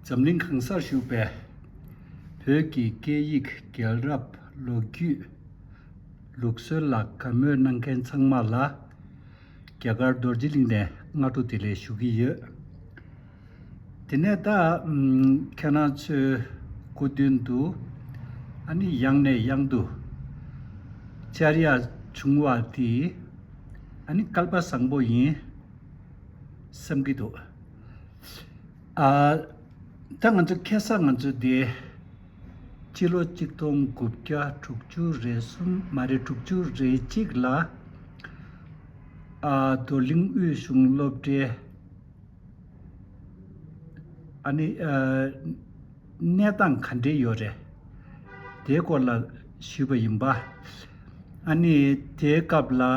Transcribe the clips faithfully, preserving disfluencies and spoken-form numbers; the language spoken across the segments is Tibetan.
འཛམ་གླིང་གང་སར་བཞུགས་པའི་བོད་ཀྱི་སྐད་ཡིག་རྒྱལ་རབས་ལོ་རྒྱུས་ལུགས་སྲོལ་ལ་དགའ་མོས་གནང་མཁན་ཚང་མ་ལ་རྒྱ་གར་རྡོ་རྗེ་གླིང་ནས་སྔ་དྲོ་བདེ་ལེགས་ཞུ་གི་ཡོད། དེ་ནས་ད་ཨམ་ཁྱེད་རང་ཚོའི་སྐུ་མདུན་དུ་ཨ་ནི་ཡང་ནས་ཡང་དུ་བཅར་ཡ་བྱུང་བ་དེ་ཨ་ནི་སྐལ་པ་བཟང་པོ་ཡིན་བསམ་གྱི་འདུག་ཨ། ད་ང་ཚོ་ཁ་སང་ང་ཚོ་འདི་སྤྱི་ལོ་གཅིག་སྟོང་དགུ་བརྒྱ་དྲུག་ཅུ་རེ་གསུམ་མ་རེད། དྲུག་ཅུ་རེ་གཅིག་ལ་ཨ་རྡོར་གླིང་དབུས་གཞུང་སློབ་གྲྭའི་ཨ་ནི་ཨ་གནས་སྟངས་ག་འདྲས་ཡོད་རེད། དེའི་སྐོར་ལ་ཞུས་པ་ཡིན་པ། ཨ་ནི་དེའི་སྐབས་ལ་ཨ་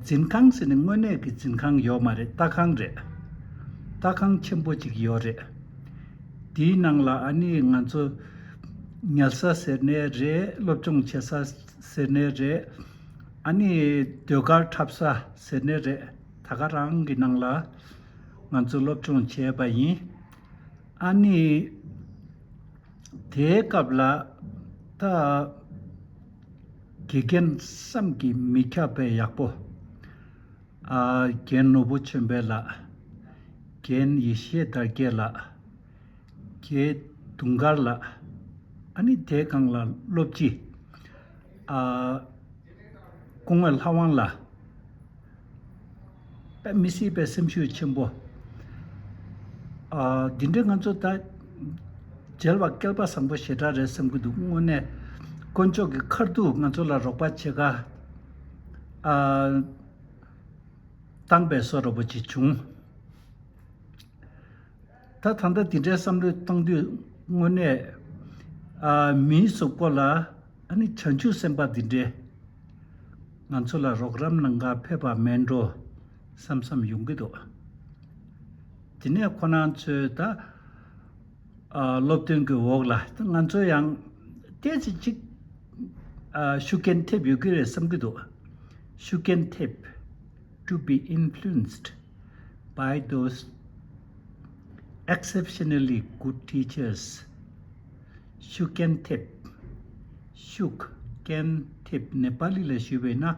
འཛིན་ཁང་ཟེར་ནས་དངོས་གནས་ཀྱི་འཛིན་ཁང་ཡོད་མ་རེད། ལྟ་ཁང་རེད། ལྟ་ཁང་ཆེན་པོ་ཅིག་ཡོད་རེད། དེའི་ནང་ལ་ཨ་ནི་ང་ཚོ་ཉལ་ས་ཟེར་ནའི་རེད། སློབ་སྦྱོང་བྱེད་ས་ཟེར་ནའི་རེད། ཨ་ནི་ཟློས་གར་འཁྲབ་ས་ཟེར་ནའི་རེད། ད་ག་རང་གི་ནང་ལ་ང་ཚོ་སློབ་སྦྱོང་བྱས་པ་ཡིན། ཨ་ནི་དེའི་སྐབས་ལ་ད་དགེ་རྒན་བསམ་གྱིས་མི་ཁྱབ་པའི་ཡག་པོ། ཨ་རྒན་ནོར་བུ་ཆོས་འཕེལ་ལགས། རྒན་ཡེ་ཤེས་དར་རྒྱས་ལགས། རྒན་དུང་དཀར་ལགས། ཨ་ནི་དེའི་སྒང་ལ་སློབ་སྤྱི་ཨ་སྐུ་ངོ་ལྷ་དབང་ལགས། དཔེ་མི་སྲིད་པའི་སེམས་ཤུགས་ཆེན་པོ། ཨ་འདི་འདྲའི་ང་ཚོ་ད་མཇལ་བ་སྐལ་པ་བཟང་པོ་ཞེ་དྲག་རེད་བསམ་གྱི་འདུག་དངོས་གནས་དཀོན་མཆོག་གི་ཁ་ཐུག་ང་ཚོ་ལ་རོགས་པ་བྱེད་ག་ཨ་བཏང་པའི་བཟོ་འདྲ་པོ་ཅིག་བྱུང་། ད་ད་ལྟ་འདི་འདྲའི་བསམ་བློ་བཏང་དུས་དངོས་གནས་ཨ་མིའི་གཟུགས་པོ་ལ་ཨ་ནི་བྱང་ཆུབ་སེམས་དཔའ་འདི་འདྲའི་ང་ཚོ་ལ་རོགས་རམ་གནང་ག་ཕེབས་པ་མེད་འགྲོ་བསམ་བསམ་ཡོང་གི་འདུག་དེ་ནས་ཁོ་རང་ཚོས་ད་ཨ་སློབ་སྟོན་གྱི་འོག་ལ་ད་ང་ཚོ་ཡང་ཏོག་ཙམ་ཅིག་ཨ་ཤུགས་རྐྱེན་ཐེབས་ཡོད་ཀྱི་རེད་བསམ་གྱི་འདུག་ཤུགས་རྐྱེན་ཐེབས། To be influenced by those exceptionally good teachers. ཤུགས་རྐྱེན་ཐེབས། ཤུགས་རྐྱེན་ཐེབས། ནེ་པ་ལི་ལ་ཞུས་པས་ན་ཨ་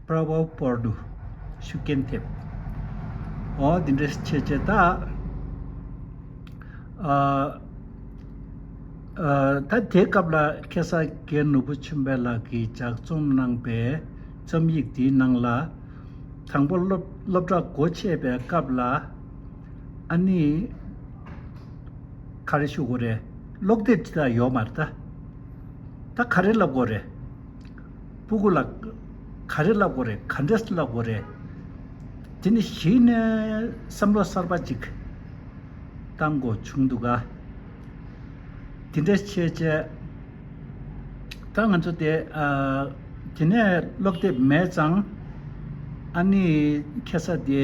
པྲ་བྷ་པར་ཌུ། ཤུགས་རྐྱེན་ཐེབས། འོ་འདི་འདྲ་བྱས་བྱས་ད་ཨ་ཨ་ད་དེ་སྐབས་ལ་ཁ་སང་རྒན་ནོར་བུ་ཆོས་འཕེལ་ལགས་ཀྱིས་ལྗགས་རྩོམ་གནང་པའི་རྩོམ་ཡིག་དེའི་ནང་ལ་དང་པོ་སློབ་སློབ་གྲྭ་སྒོ་ཕྱེ་བའི་སྐབས་ལ་ཨ་ནི་ག་རེ་ཞུ་དགོས་རེད། ཀློག་དེབ་ཅིག་ད་ཡོད་མ་རེད་ད། ད་ག་རེ་ལབ་དགོས་རེད། སྤུ་གུ་ལ་ག་རེ་ལབ་དགོས་རེད། ག་འདྲས་ལབ་དགོས་རེད། དེ་ནི་གཞི་ནས་བསམ་བློ་གསར་པ་ཅིག་བཏང་དགོས་བྱུང་འདུག་ག་དེ་འདྲས་བྱས་བྱས། ད་ང་ཚོ་དེ་ཨ་དེ་ནས་ཀློག་དེབ་མེད་ཙང་ཨ་ནི་ཁ་སང་དེ་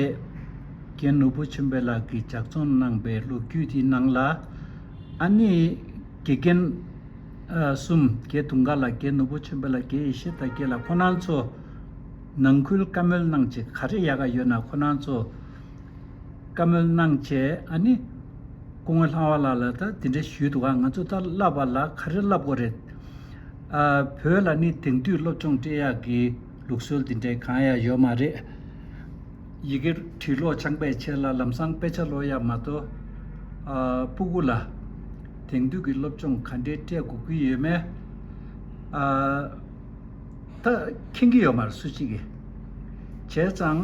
རྒན་ནོར་བུ་ཆོས་འཕེལ་ལགས་ཀྱིས་ལྗགས་རྩོམ་གནང་པའི་ལོ་རྒྱུས་དེའི་ནང་ལ་ཨ་ནི་དགེ་རྒན་ཨ་གསུམ། རྒན་དུང་དཀར་ལགས། རྒན་ནོར་བུ་ཆོས་འཕེལ་ལགས། རྒན་ཡེ་ཤེས་དར་རྒྱས་ལགས། ཁོང་རྣམ་ཚོ་ནང་ཁུལ་བཀའ་མོལ་གནང་བྱས་ག་རེ་ཡག་ག་ཡོད་ན་ཁོང་རྣམ་ཚོ་བཀའ་མོལ་གནང་བྱས། ཨ་ནི་སྐུ་ངོ་ལྷ་དབང་ལགས་ལ་ད་དེ་འདྲ་ཞུས་འདུག་ག་ང་ཚོ་ད་བསླབ་པ་ལ་ག་རེ་བསླབ་དགོས་རེད། ཨ་བོད་ལ་ནི་དེང་དུས་སློབ་སྦྱོང་སྤྲད་ཡག་གི་ལུགས་སྲོལ་འདི་འདྲའི་གང་ཡང་ཡོད་མ་རེད། ཡི་གེ་བྲིས་ཀློག་སྦྱངས་པའི་ཆེད་ལ་ལམ་སང་དཔེ་ཆ་ཀློག་ཡག་མ་གཏོགས་ཨ་སྤུ་གུ་ལ་དེང་དུས་ཀྱི་སློབ་སྦྱོང་ག་འདྲའི་སྤྲད་དགོས་ཀྱི་ཡོད་མེད་ཨ་ད་མཁྱེན་གྱི་ཡོད་མ་རེད་སུ་གཅིག་གིས། བྱས་ཙང་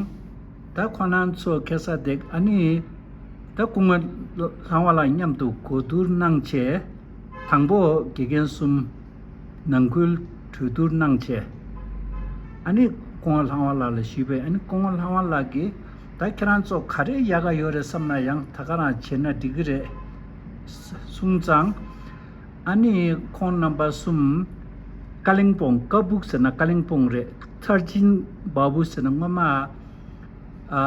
ད་ཁོ་རང་ཚོ་ཁ་སང་དེ་ཨ་ནི་ད་སྐུ་ངོ་ལྷ་དབང་ལགས་མཉམ་དུ་གོ་བསྡུར་གནང་བྱས། དང་པོ་དགེ་རྒན་གསུམ་ནང་ཁུལ་གྲོས་བསྡུར་གནང་བྱས། ཨ་ནི་སྐུ་ངོ་ལྷ་དབང་ལགས་ལ་ཞུས་པས། ཨ་ནི་སྐུ་ངོ་ལྷ་དབང་ལགས་ཀྱིས་ད་ཁྱེད་རང་ཚོ་ག་རེ་ཡག་ག་ཡོད་རེད་བསམ་ན་ཡང་ད་ག་རང་བྱས་ན་འགྲིག་གི་རེད་གསུངས་ཙང་། ཨ་ནི་ཁོང་རྣམ་པ་གསུམ་ཀ་ལིང་པོང་། ཀ་བུག་ཟེར་ན་ཀ་ལིང་པོང་རེད། ཐར་ཅིན་བ་བུ་ཟེར་ན་སྔོན་མ་ཨ་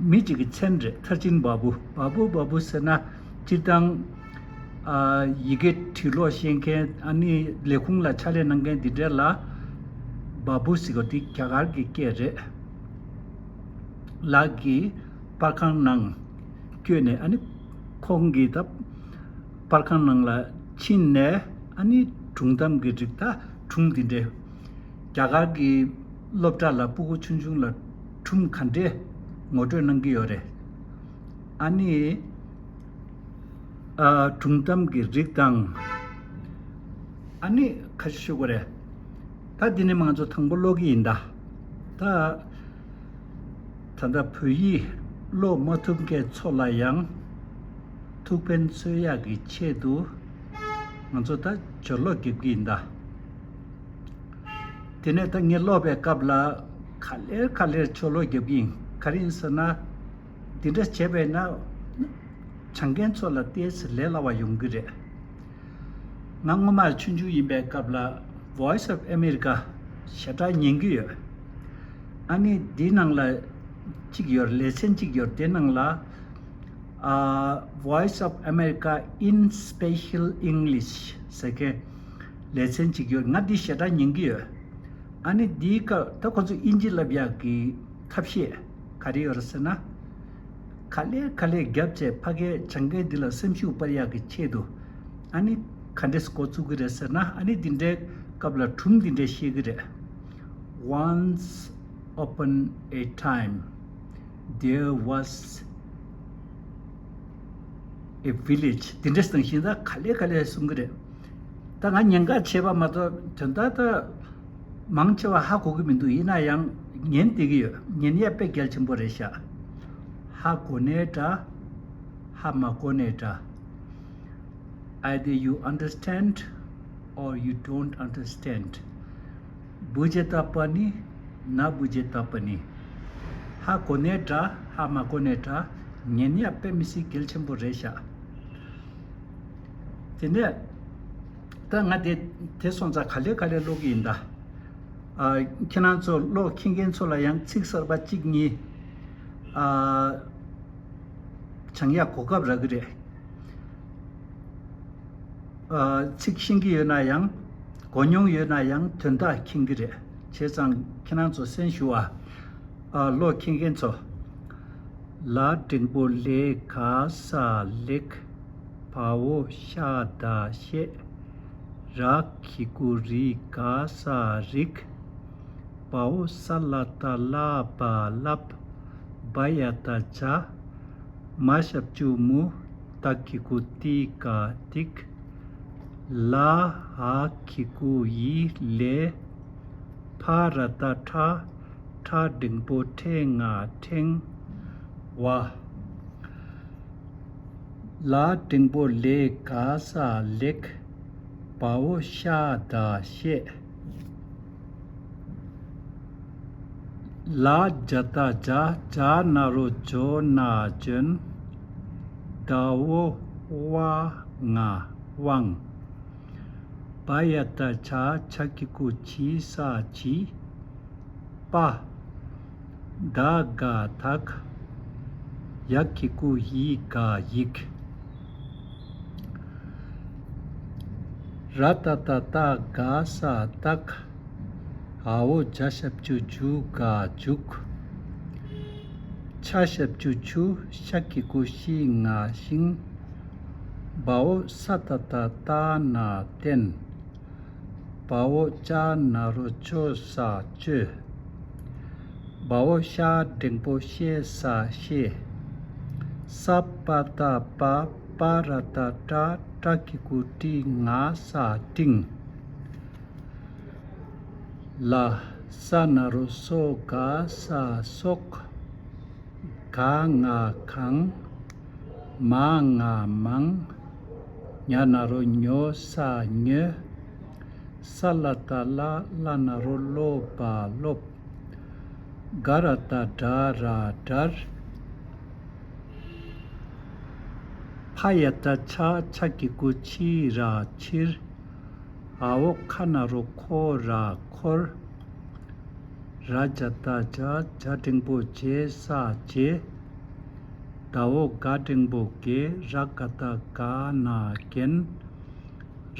མི་གཅིག་གི་མཚན་རེད། ཐར་ཅིན་བ་བུ། བ་བུ་བ་བུ་ཟེར་ན་སྤྱིར་བཏང་ཨ་ཡི་གེ་བྲིས་ཀློག་ཤེས་མཁན། ཨ་ནི་ལས་ཁུངས་ལ་ཕྱག་ལས་གནང་མཁན་འདི་འདྲ་ལ་བ་བུ་ཟེར་བ་འདི་རྒྱ་གར་གྱི་སྐད་རེད། ལགས་ཀྱིས་པར་ཁང་ནང་ བསྐྱོད་ནས་ཨ་ནི་ཁོང་གིས་ད་པར་ཁང་ནང་ལ་ཕྱིན་ནས་ཨ་ནི་སྒྲུང་གཏམ་གྱི་རིགས། ད་སྒྲུང་འདི་འདྲའི་རྒྱ་གར་གྱི་སློབ་གྲྭ་ལ་སྤུ་གུ་ཆུང་ཆུང་ལ་སྒྲུང་ག་འདྲས་ངོ་སྤྲོད་གནང་གི་ཡོད་རེད། ཨ་ནི་ཨ་སྒྲུང་གཏམ་གྱི་རིགས་དང་། ཨ་ནི་ཁ་ཤས་ཞུ་དགོས་རེད། ད་འདི་ནས་མ་ང་ཚོ་དང་པོ་ཀློག་གི་ཡིན་ད། ད་ད་ལྟ་བོད་ཡིག་ཀློག་མ་ཐུབ་མཁན་ཚོ་ལ་ཡང་ཐུགས་ཕན་གསོས་ཡག་གི་ཆེད་དུ་ང་ཚོ་ད་སྦྱོར་ཀློག་རྒྱབ་ཀྱི་ཡིན་ད། དེ་ནས་ད་ངས་ཀློག་པའི་སྐབས་ལ་ག་ལེར་ག་ལེར་སྦྱོར་ཀློག་རྒྱབ་ཀྱི་ཡིན། ག་རེ་ཡིན་ཟེར་ན། འདི་འདྲ་བྱས་པས་ན་སྦྱང་མཁན་ཚོ་ལ་ཏོག་ཙམ་ལས་སླ་བ་ཡོང་གི་རེད། ང་སྔོན་མ་ཆུང་ཆུང་ཡིན་པའི་སྐབས་ལ་Voice of America ཞེ་དྲག་ཉན་གྱི་ཡོད། ཨ་ནི་འདིའི་ནང་ལ་གཅིག་ཡོད། ལེ་ཚན་གཅིག་ཡོད། དེ་ནང་ལ་ཨ་Voice of America in Special English ཟེར་མཁན་ལེ་ཚན་གཅིག་ཡོད། ང་འདི་ཞེ་དྲག་ཉན་གྱི་ཡོད། ཨ་ནི་འདིའི་སྐབས་ད་ཁོ་ཚོ་དབྱིན་ཇི་བསླབ་ཡག་གི་ཐབས་ཤེས་ག་རེ་ཡོད་རེད་ཟེར་ན། ག་ལེར་ག་ལེར་རྒྱབ་བྱས་ཕ་གིའི་སྦྱང་མཁན་འདི་ལ་སེམས་ཤུགས་སྤར་ཡག་གི་ཆེད་དུ། ཨ་ནི་ག་འདྲས་འགོ་བཙུགས་ཀྱི་རེད་ཟེར་ན། ཨ་ནི་འདི་འདྲའི་སྐབས་ལ་སྒྲུང་འདི་འདྲས་བཤད་ཀྱི་རེད། Once upon a time, there was a village. འདི་འདྲས་དང་བཞིན་ད་ག་ལེར་ག་ལེར་གསུང་གི་རེད། ད་ང་ཉན་ག་བྱས་པ་མ་གཏོགས་དོན་དག་ད་མང་ཆེ་བ་ཧ་གོ་གི་མི་འདུག། ཡིན་ན་ཡང་ཉན་བསྡད་ཀྱི་ཡོད། ཉན་ཡ་དཔེ་གལ་ཆེན་པོ་རེད་ཤག། ཧ་གོ་ནའི་འདྲ། ཧ་མ་གོ་ནའི་འདྲ། Either you understand or you don't understand. बुझे तापनि न बुझे तापनि. ཧ་གོ་ནའི་འདྲ། ཧ་མ་གོ་ནའི་འདྲ། ཉན་ཡ་དཔེ་མི་སྲིད་གལ་ཆེན་པོ་རེད་ཤག། དེ་ནས་ད་ང་དེ་དེ་སོང་ཙང་ག་ལེར་ག་ལེར་ཀློག་གི་ཡིན་ད། ཨ། ཁྱེད་རང་ཚོ་ཀློག་མཁྱེན་མཁན་ཚོ་ལ་ཡང་ཚིག་གསར་པ་གཅིག་གཉིས། ཨ། སྦྱང་ཡག་གོ་སྐབས་རག་གི་རེད། ཨ། ཚིག་ཤེས་ཀྱི་ཡོད་ན་ཡང་། གོ་མྱོང་ཡོད་ན་ཡང་དོན་དག་མཁྱེན་གྱི་རེད། བྱས་ཙང་ཁྱེད་རང་ཚོ་གསན་ཞུ་ཨ། ཨ། ཀློག་མཁྱེན་མཁན་ཚོ། ལ་འགྲེང་བུ་ལེ་ག་ས་ལེགས། བ་འོ་ཤ་ད་བཤད། ར་གི་གུ་རི་ག་ས་རིགས། བ་འོ་ས་ལ་ཏ་ལ་བ་ལབ། བ་ཡ་ད་བྱ། མ་ཞབས་ཀྱུ་མུ། ཏ་གི་གུ་ཏི་ག་ཏིག། ལ་འ་གི་གུ་ཡི་ལེ། ཕ་ར་ཏ་ཕྲ། ཕྲ་འགྲེང་བུ་ཕྲེ་ང་ཕྲེང་བ། ལ་འགྲེང་བུ་ལེ་ག་ས་ལེགས། བ་འོ་ཤ་ད་བཤད། ལ་ཇ་ད་ཇ། ཇ་ན་རོ་ཇོ་ན་ཇོན། ད་འོ་བ་ང་དབང་། བ་ཡ་ད་བྱ། ཆ་གི་གུ་ཆི་ས་བྱིས། པ། ད་ག་དག། ཡ་གི་གུ་ཡི་ག་ཡིག། ར་ཏ་ཏ་རྟ་ག་ས་རྟགས། འ་འོ་ཇ་ཞབས་ཀྱུ་ཇུ་ག་འཇུག། ཆ་ཞབས་ཀྱུ་ཆུ། ཤ་གི་གུ་ཤི་ང་ཤིང་། བ་འོ་ས་ཏ་ཏ་བཏགས་ན་བསྟན། བ་འོ་ཅ་ན་རོ་ཅོ་ས་བཅོས། བ་འོ་ཤ་འགྲེང་བུ་ཤེ་ས་བཤད། ས་པ་ཏ་པ། པ་ར་ཏ་པྲ། པྲ་གི་གུ་པྲི་ང་ས་སྤྲིང་། ལ་ས་ན་རོ་སོ་ག་ས་སྲོག། ག་ང་གང་། མ་ང་མང་། ཉ་ན་རོ་ཉོ་ས་ཉོས། ས་ལ་ཏ་སླ། སླ་ན་རོ་སློ་བ་སློབ། ག་ར་ཏ་གྲ་ར་གྲར། ཕ་ཡ་ཏ་ཕྱ། ཕྱ་གི་གུ་ཕྱི་ར་ཕྱིར། འ་འོ་ཁ་ན་རོ་ཁོ་ར་ཁོར། ར་ཇ་ད་ཇ། ཇ་འགྲེང་བུ་ཇེ་ས་བརྗེད། ད་འོ་ག་འགྲེང་བུ་དགེ། ར་ག་ད་ག་ན་རྒན།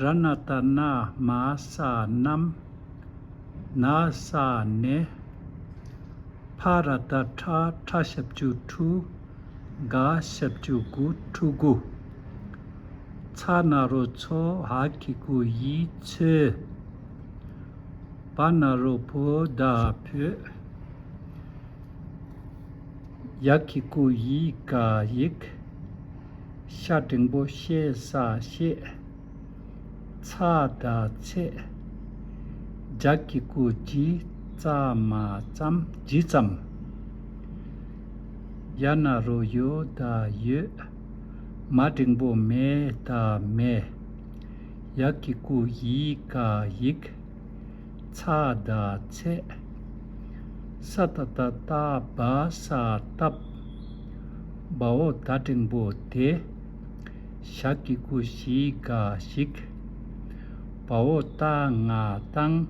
ར་ན་ད་ན་མ་ས་རྣམས། ན་ས་ནས། ཕ་ར་ད་ཕྲ། ཕྲ་ཞབས་ཀྱུ་ཕྲུ། ག་ཞབས་ཀྱུ་གུ་ཕྲུ་གུ། ཚ་ན་རོ་ཚོ། ཧ་གི་གུ་ཡི་ཚོས། བ་ན་རོ་བོ་ད་བོད། ཡ་གི་གུ་ཡི་ག་ཡིག་ཤ་འགྲེང་བུ་ཤེ་ས་ཤེས། ཚ་ད་ཚེས། ཇ་གི་གུ་ཇི། ཙ་མ་ཙམ། ཇི་ཙམ། ཡ་ན་རོ་ཡོ་ད་ཡོད། མ་འགྲེང་བུ་མེ་ད་མེད། ཡ་གི་གུ་ཡི་ག་ཡིག་ཚ་ད་ཚེས། ས་ད་བཏགས་སྟ་བ་ས་བཏབ། བ་འོ་ད་འགྲེང་བུ་དེ། ཞ་གི་གུ་ཞི་ག་ཞིག་བ་འོ་ཏ་ང་བཏང་།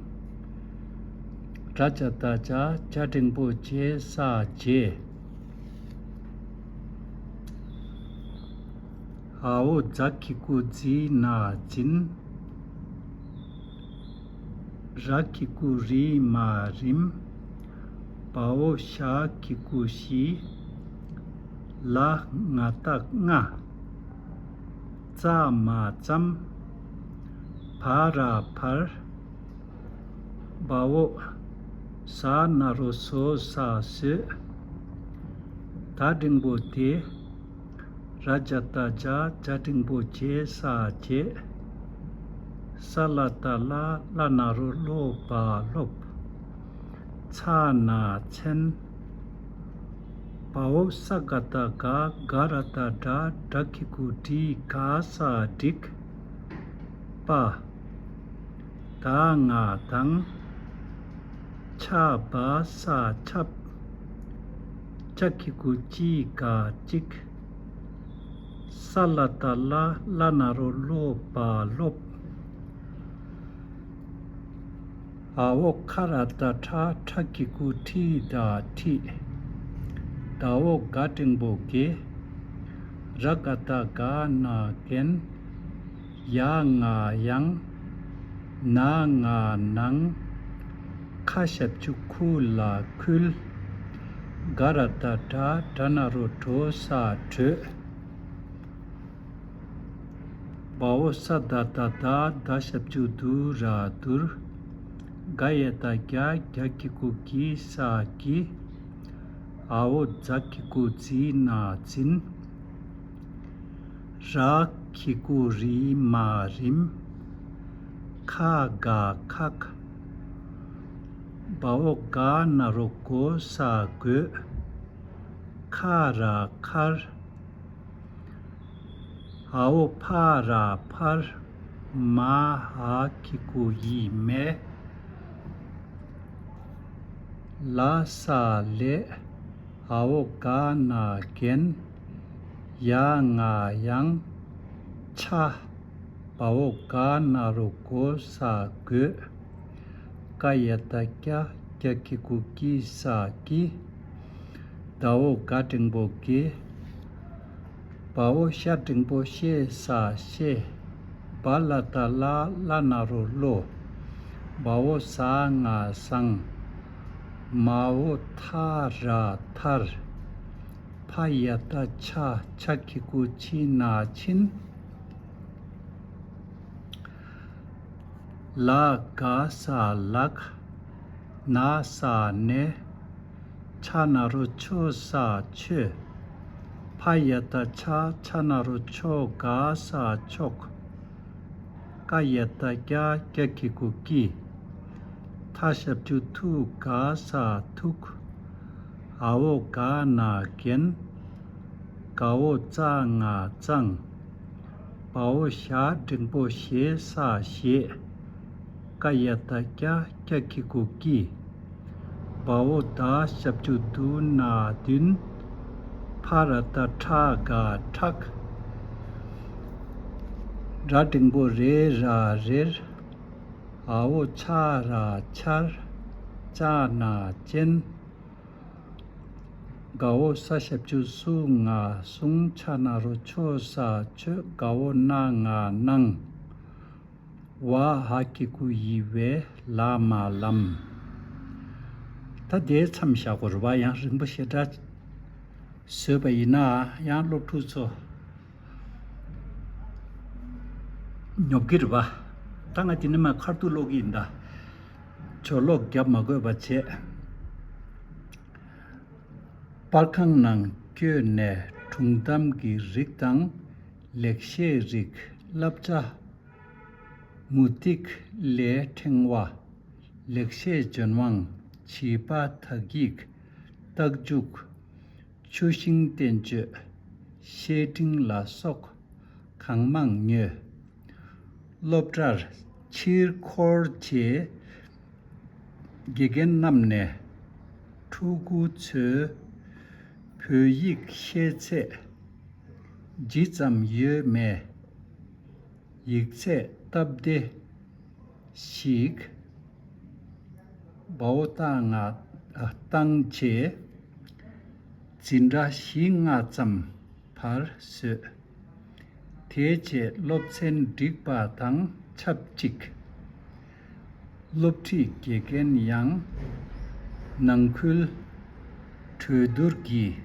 ར་ཇ་བཏགས་རྗ་ཇ་འགྲེང་བུ་ཇེ་ས་རྗེས། འ་འོ་ཛ་གི་གུ་ཛི་ན་འཛིན། ར་གི་གུ་རི་མ་རིམ། བ་འོ་ཞ་གི་གུ་ཞི། ལ་ང་བཏགས་ལྔ། ཙ་མ་ཙམ། བ་ར་བར། བ་འོ་ཟ་ན་རོ་ཟོ་ས་ཟོས། ད་འགྲེང་བུ་དེ། ར་ཇ་བཏགས་རྗ་ཇ་འགྲེང་བུ་ཇེ་ས་རྗེས། ས་ལ་བཏགས་སླ་སླ་ན་རོ་སློ་བ་སློབ། ཚ་ན་མཚན། བ་འོ་ས་ག་བཏགས་སྒ་ག་ར་བཏགས་སྒྲ་སྒྲ་གི་གུ་སྒྲི་ག་ས་སྒྲིག་པ། ད་ང་དང་། ཆ་བ་ས་ཆབ། ཅ་གི་གུ་ཅི་ག་ཅིག་ས་ལ་བཏགས་སླ་སླ་ན་རོ་སློ་བ་སློབ། འ་འོ་ཁ་ར་བཏགས་ཁྲ་ཁྲ་གི་གུ་ཁྲི་ད་ཁྲིད། ད་འོ་ག་འགྲེང་བུ་དགེ། ར་ག་བཏགས་རྒ་ན་རྒན། ཡ་ང་ཡང་། ན་ང་ནང་། ཁ་ཞབས་ཀྱུ་ཁུ་ལ་ཁུལ། ག་ར་བཏགས་གྲ་གྲ་ན་རོ་གྲོ་ས་གྲོས། བ་འོ་ས་ད་བཏགས་སྡ་སྡ་ཞབས་ཀྱུ་སྡུ་ར་སྡུར། ག་ཡ་བཏགས་གྱ་གྱ་གི་གུ་གྱི་ས་གྱི། འ་འོ་ཛ་གི་གུ་ཛི་ན་འཛིན། ར་གི་གུ་རི་མ་རིམ། ཁ་ག་ཁག་བ་འོ་ག་ན་རོ་གོ་ས་དགོས། ཁ་ར་མཁར། འ་འོ་ཕ་ར་ཕར། མ་འ་གི་གུ་ཡི་མེ། ལ་ས་ལས། འ་འོ་ག་ན་རྒན། ཡ་ང་ཡང་། ཆ། བ་འོ་ག་ན་རོ་གོ་ས་དགོས། ཀ་ཡ་བཏགས་ཀྱ་གྱ་གི་གུ་ཀྱི་ས་ཀྱི། ད་འོ་ག་འགྲེང་བུ་དགེ། བ་འོ་ཤ་འགྲེང་བུ་ཤེ་ས་ཤེས། བ་ལ་བཏགས་སླ་སླ་ན་རོ་སློ། བ་འོ་ཟ་ང་བཟང་། མ་འོ་ཐ་ར་ཐར། ཕ་ཡ་བཏགས་ཕྱ་ཕྱ་གི་གུ་ཕྱི་ན་ཕྱིན། ལ་ག་ས་ལགས། ན་ས་ནས། ཆ་ན་རོ་ཆོ་ས་ཆོས། ཕ་ཡ་བཏགས་ཕྱ་ཕྱ་ན་རོ་ཆོ་ག་ས་ཆོག་ཀ་ཡ་བཏགས་ཀྱ་ཀྱ་གི་གུ་ཀྱི། ཐ་ཞབས་ཀྱུ་ཐུ་ག་ས་ཐུག་འ་འོ་ག་ན་རྒན། ག་འོ་ཙ་ང་གཙང་། བ་འོ་ཞ་འགྲེང་བུ་ཞེ་ས་ཞེས། ཀ་ཡ་བཏགས་ཀྱ་ཀྱ་གི་གུ་ཀྱི། བ་འོ་ད་ཞབས་ཀྱུ་དུ་ན་བདུན། ཕ་ར་བཏགས་ཕྲ་ག་ཕྲག་ར་འགྲེང་བུ་རེ་ར་རེར། འ་འོ་ཆ་ར་ཆར། ཅ་ན་ཅན། ག་འོ་ས་ཞབས་ཀྱུ་སུ་ང་སུང་། ཆ་ན་རོ་ཆོ་ས་ཆོས། ག་འོ་ན་ང་གནང་། བ་འ་གི་གུ་ཡི་བས་ལ་མ་ལམ། ད་དེའི་མཚམས་བཞག་དགོས་རེད་བ། ཡང་རིང་པོ་ཞེ་དྲག་བཟོས་པ་ཡིན་ན་ཡང་སློབ་ཕྲུག་ཚོ་ཉོབ་ཀྱི་རེད་པ། ད་ང་དེ་ནས་མར་ཁ་ཐུག་ཀློག་གི་ཡིན་ད། ཆོ་ལོག་རྒྱབ་མ་དགོས་པ་བྱས། པར་ཁང་ནང་བསྐྱོད་ནས་སྒྲུང་གཏམ་གྱི་རིགས་དང་། ལེགས་བཤད་རིགས། བསླབ་བྱ། མུ་ཏིག་ལས་ཕྲེང་བ། ལེགས་བཤད་ལྗོན་དབང་། བྱིས་པ་དག་ཡིག་རྟགས་འཇུག་ཆུ་ཤིང་བསྟན་བཅོས། བཤེས་སྤྲིང་ལ་སོགས་གང་མང་ཉོས། སློབ་གྲྭར་ཕྱིར་འཁོར་རྗེས། དགེ་རྒན་རྣམས་ནས་ཕྲུ་གུ་ཚོས་བོད་ཡིག་ཤེས་ཚད་ཇི་ཙམ་ཡོད་མེད། ཡིག་ཚད་སྟབས་བདེ་ཞིག་བའོ་བཏང་ང་བཏང་རྗེས། འཛིན་གྲྭ་བཞི་ལྔ་ཙམ་བར་བཟོས། དེའི་རྗེས་སློབ་ཚན་སྒྲིག་པ་དང་ཆབས་ཅིག་སློབ་ཁྲིད་དགེ་རྒན་ཡང་ནང་ཁུལ་གྲོས་བསྡུར་གྱིས་